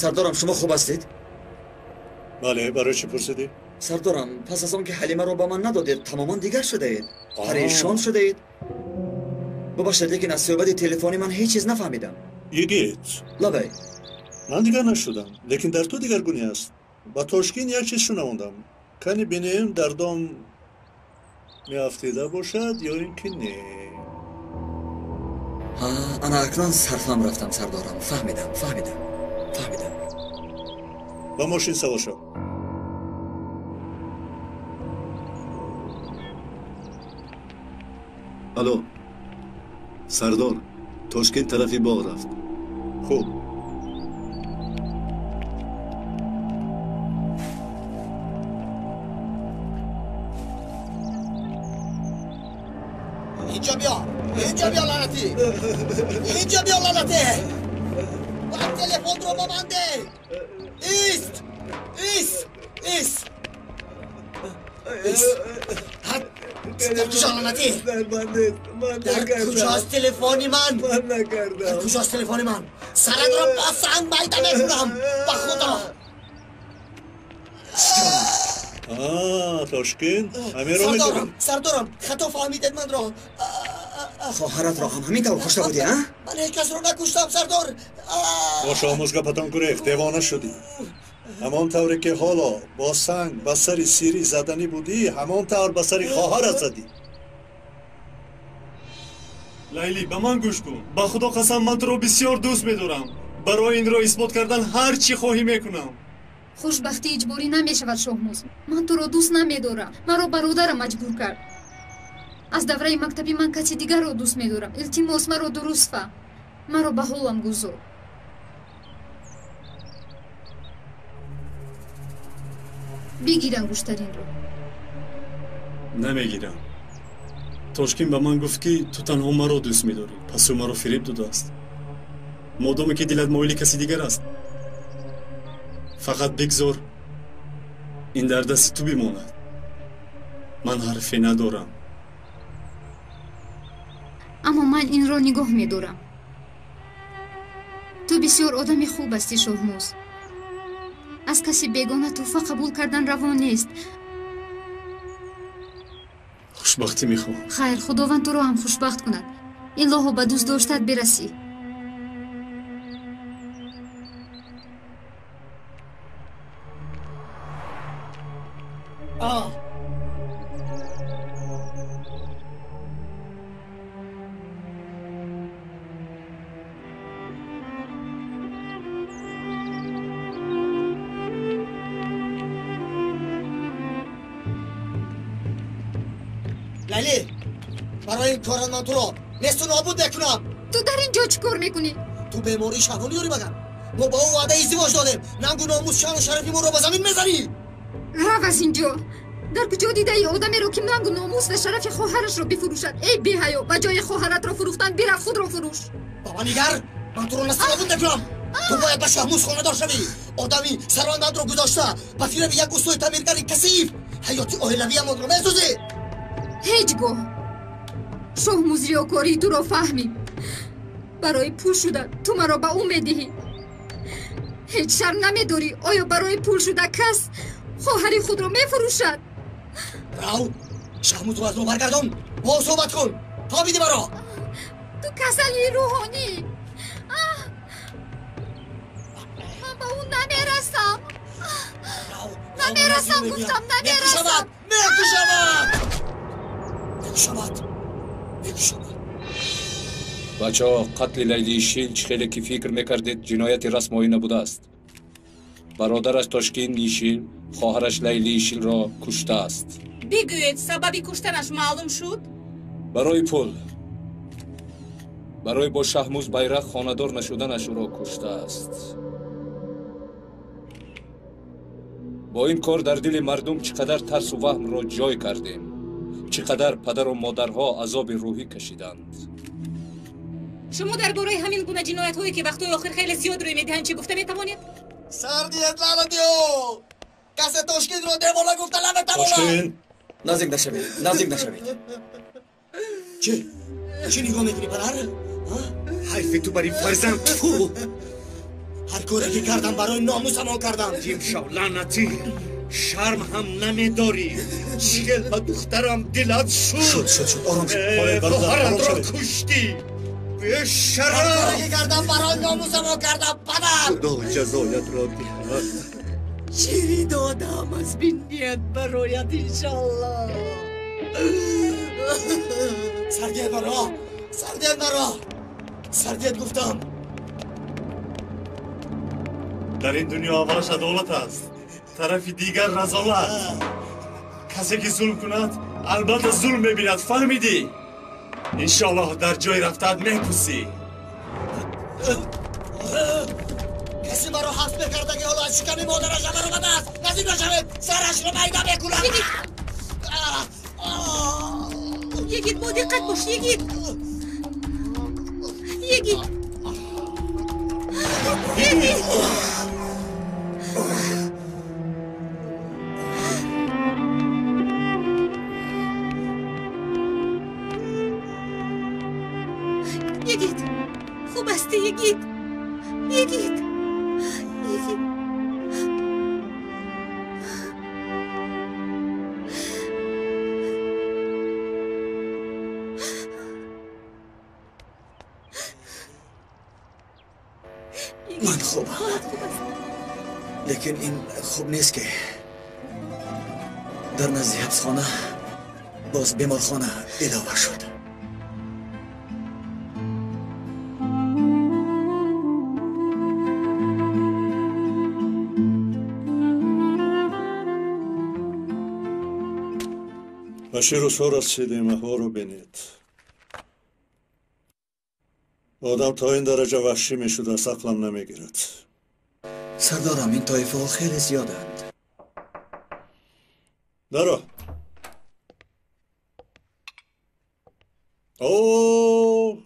Сардорам, шумо хуб ҳастед? Бале, барои чӣ пурсидӣ? Сардорам, пас аз он ки Ҳалимаро ба ман надодед, тамоман дигар шудаед, парешон шудаед. Бубахшед, лекин аз суҳбати телефонӣ ман ҳеҷ чиз нафаҳмидам. Йигит, лабай. Ман дигар нашудам, лекин дар ту дигаргунӣ аст. Ба Тошкин як чиз шунавондам. Кани бинем, дар дом меафтида бошад ё ин ки не. Ана акнун сарфам рафтам, сардорам. Фаҳмидам, фаҳмидам, фаҳмидам. Ба мошин савор шав. Алло, сардор, Тошкент тарафи боғ рафт. Хуб. Инҷо биё, инҷо биё, лаънатӣ, инҷо биё, лаънатӣ, ва телефонро ба ман деҳ. Ист, ист, ист, ист. Дар куҷо, лаънатӣ? Дар куҷост телефони ман? Дар куҷост телефони ман? Саратро бо санг майда мекунам, ба худо. Тошкин, ҳамеро медонам. Сардорам, хато фаҳмидед манро. Хоҳаратро ҳам ҳамин тавр кушта будӣ, а? Ман ҳеҷ касро накуштам, сардор. Бо Шоҳмуз гапатон гурехт, девона шудӣ. Ҳамон тавре ки ҳоло бо санг ба сари сирӣ заданӣ будӣ, ҳамон тавр ба сари хоҳарат задӣ. Лайлӣ, ба ман гӯш кун. Ба худо қасам, ман туро бисёр дӯст медорам. Барои инро исбот кардан ҳар чӣ хоҳӣ мекунам. Хушбахтӣ иҷборӣ намешавад, Шоҳмуз. Ман туро дӯст намедорам. Маро бародарам маҷбур кард. Аз давраи мактабӣ ман каси дигарро дӯст медорам. Илтимос, маро дуруст фаҳм. Маро ба ҳолам гузор. Бигир ангуштаринро. Намегирам. Тошкин ба ман гуфт, ки ту танҳо маро дӯст медорӣ. Пас ӯ маро фиреб додааст. Модоме ки дилат моили каси дигар аст, фақат бигзор ин дар дасти ту бимонад. Ман ҳарфе надорам. Аммо ман инро нигоҳ медорам. Ту бисёр одами хуб ҳастӣ, Шоҳмуз. Аз каси бегона тӯҳфа қабул кардан раво нест. Хушбахтӣ мехоҳам. Хайр, худованд туро ҳам хушбахт кунад. Илоҳо ба дӯст доштат бирасӣ. Лайлӣ, барои ин корат ман туро несту нобуд мекунам. Ту дар ин ҷо чӣ кор мекунӣ? Ту бемории шаҳвонӣ дорӣ магар? Мо ба ӯ ваъдаи издивоҷ додем. Нангу номус, шаъну шарафи моро ба замин мезанӣ. Рав аз ин ҷо. Дар куҷо дидаи одамеро, ки нангу номус ва шарафи хоҳарашро бифурӯшад? Эй беҳаё, ба ҷои хоҳаратро фурӯхтан бирав худро фурӯш. Ба ман нигар, ман туро несту нобуд мекунам. Ту бояд ба Шоҳмуз хонадор шавӣ. Одами сарвандандро гузошта ба фиреби як устои таъмиргари касиф ҳаёти оилавиамонро месӯзӣ. Ҳеҷ гоҳ Шоҳмуз риёкории туро фаҳмид. Барои пул шуда ту маро ба ӯ медиҳӣ. Ҳеҷ шарм намедорӣ. Оё барои пул шуда кас хоҳари худро мефурӯшад? Рав, Шоҳмузро аз мо баргардон. Бо ӯ суҳбат кун. Фаҳмидӣ маро? Ту касали рӯҳонӣ. Ман ба ӯ намерасам. Намерасам, гуфтам, намерасам. Мекушамад! Мекушамад! Мекушамад! Бачаҳо, қатли Лайли Ишил чӣ хеле ки фикр мекардед, ҷинояти расмоӣ набудааст. Бародараш Тошкин Ишил хоҳараш Лайли Ишилро куштааст. Бигӯед, сабаби куштанаш маълум шуд? Барои пул. Барои бо Шаҳмуз Байрақ хонадор нашуданаш ӯро куштааст. Бо ин кор дар дили мардум чӣ қадар тарсу ваҳмро ҷой кардем, чӣ қадар падару модарҳо азоби рӯҳӣ кашиданд. Шумо дар бораи ҳамин гуна ҷиноятҳое, ки вақтҳои охир хеле зиёд рӯй медиҳанд, чӣ гуфта метавонед? Сардият, лаънатиё! Касе Тошкинро девона гуфта наметавонад. Тошкин! Наздик нашавед, наздик нашавед. Чӣ? Чӣ нигоҳ мекунӣ, падар? Ҳайфи ту бар ин фарзанд. Фу! Ҳар коре ки кардам барои номусамон кардам. Ҷим шав, лаънатӣ! Шарм ҳам намедорӣ. Чигел ба духтарам дилат шуд. Шуд, шуд, шуд. Ором шуд. Хоҳаратро куштӣ. Бешарам! Ҳар коре ки кардам барои номусамон кардам, падар. Худо ҷазоятро диҳад. Шири додам аз бинният барояд, иншаллоҳ. Сардият маро! Сардият маро! Сардият гуфтам. Дар ин дунё аввалаш адолат аст, тарафи дигар разолат. Касе ки зулм кунад, албатта зулм мебинад, фаҳмидӣ? Иншоаллоҳ дар ҷои рафтаат мепӯсӣ. Касе маро ҳабс мекардаги ҳоло аз шиками модараш баромадааст. Наздик нашавед, сарашро майда мекунам. Йигит, бо диққат бош, Йигит. Йигит. Йигит. Йигит. Хуб ҳастӣ, Йигит. Йигит. Йигит. Ман хубам, лекин ин хуб нест, ки дар назди ҳабсхона боз беморхона илова шуд. Ба чӣ рӯзҳо расидем, аҳворо бинед. Одам то ин дараҷа ваҳшӣ мешудааст, ақлам намегирад. Сардорам, ин тоифаҳо хеле зиёданд. Даро. О,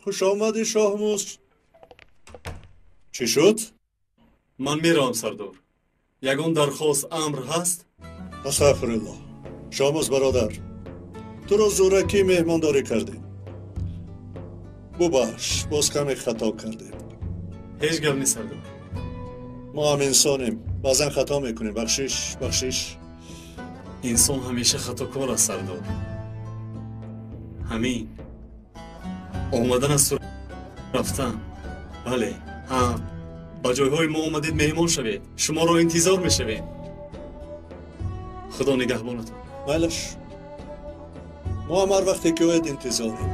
хуш омадӣ, Шоҳмуз. Чӣ шуд? Ман меравам, сардор. Ягон дархост, амр ҳаст? Астағфируллоҳ. Шоҳмуз бародар, туро зӯракӣ меҳмондорӣ кардем. Бубахш, боз каме хато кардем. Ҳеҷ гап нест, сардор. Мо ҳам инсонем, баъзан хато мекунем. Бахшиш, бахшиш. Инсон ҳамеша хатокор аст, сардор. Ҳамин омадан аз ту рафтан. Бале, ҳа, ба ҷойҳои мо омадед, меҳмон шавед. Шуморо интизор мешавем. Худо нигаҳбонатон. Майлаш, мо ҳам ҳар вақте ки ояд интизорем.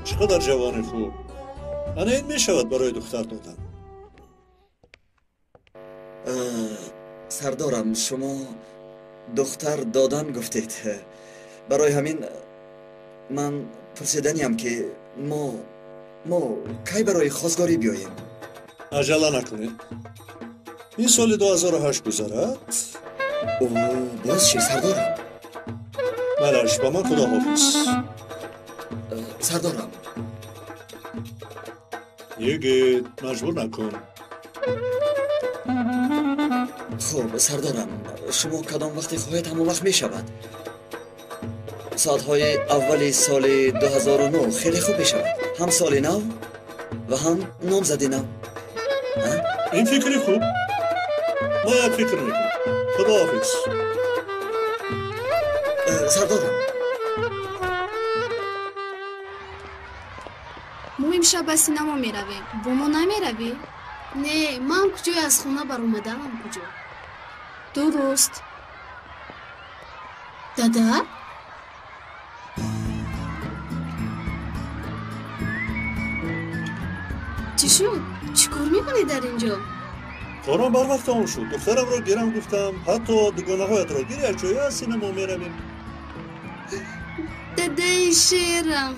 Чӣ қадар ҷавони хуб! Ана ин мешавад барои духтар додан. Сардорам, шумо духтар додан гуфтед. Барои ҳамин ман пурсиданиям, ки мо кай барои хостгорӣ биёем? Аҷала накунед. Ин соли 2008 гузарад. О, боз чӣ, сардорам? Майлаш, ба ман худоҳофиз. Сардорам. Йигит, маҷбур накун. Хуб, сардорам, шумо кадом вақте хоҳед, ҳамон вақт мешавад. Соатҳои аввали соли 2009 хеле хуб мешавад. Ҳам соли нав ва ҳам номзади нав. Ин фикри хуб. Мо як фикр мекунем. Худоҳофиз. Сардорам. Мо имшаб ба синамо меравем. Бо мо намеравӣ? Не, ман куҷое аз хона баромадаам, куҷо? Дуруст. Дада? Чӣ шуд? Чӣ кор мекунӣ дар ин ҷо? Корам барвақт тамом шуд. Духтарамро гирам гуфтам, ҳатто дугонаҳоятро гир, якҷоя аз синамо меравем. Дадаи шерам.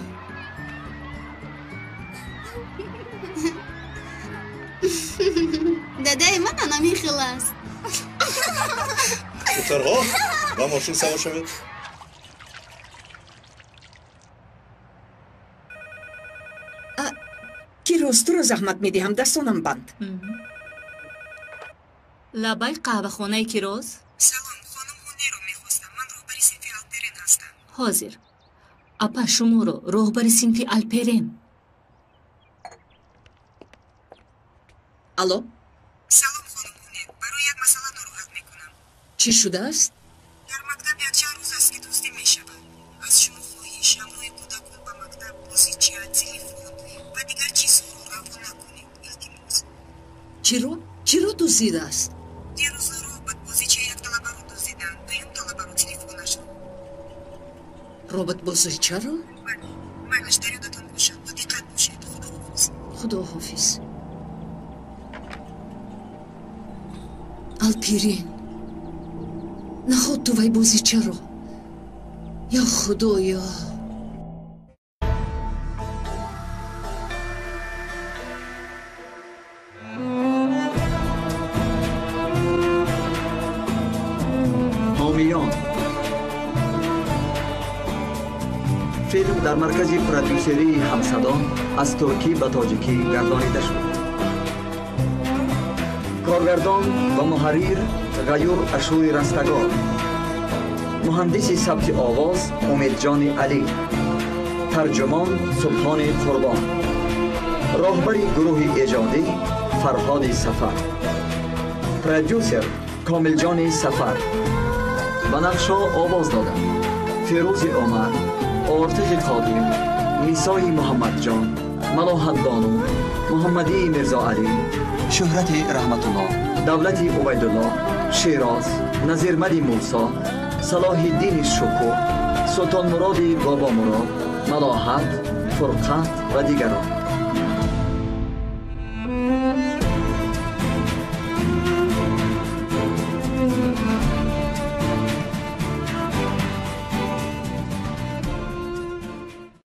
Дадаи ман анамин хел аст. Духтарҳо, ба мошин савор шавед. Кироз, туро заҳмат медиҳам, дастонам банд. Лабай, қаҳвахонаи Кироз? Салом, хонум Ҳунеро мехостам. Ман роҳбари синфи Алперен ҳастам. Ҳозир. Апа, шуморо роҳбари синфи Алперен. Алло? Салом, хонум Ҳунер. Барои як масъала нороҳат мекунам. Чӣ шудааст? Дар мактаб якчанд рӯз аст, ки дуздӣ мешавад. Аз шумо хоҳиш, ҳамроҳи кӯдакон ба мактаб бозича, телефон ва дигар чизҳоро равон накунед. Илтимос. Чиро? Чиро дуздидааст? Дирӯз роботбозича як талабаро дуздиданд, дуюм талабаро телефонашро. Роботбозичаро? Бале. Майлаш, дар ёдатон бошад. Бо диққат бошед. Худоҳофиз. Худоҳофиз. Алпирин, наход ту вай бозичаро? Ё Худоё! Ҳомиён. Филм дар маркази продюсерии Ҳамсадо аз туркӣ ба тоҷикӣ гардонида шуд. Коргардон ва муҳаррир Ғаюр Ашури Растагор, муҳандиси сабти овоз Умедҷони Алӣ, тарҷумон Субҳони Қурбон, роҳбари гурӯҳи эҷодӣ Фарҳоди Сафар, продюсер Комилҷони Сафар. Ба нақшҳо овоз доданд Фирӯзи Умар, Ортиқи Қодир, Нисои Муҳаммадҷон, Малоҳатбону, Муҳаммадии Мирзоалӣ, Шӯҳрати Раҳматуллоҳ, Давлати Убайдуллоҳ, Шероз, Назирмади Мусо, Салоҳиддини Шукӯҳ, Султонмуроди Бобомурод, Малоҳат, Фурқат ва дигарон.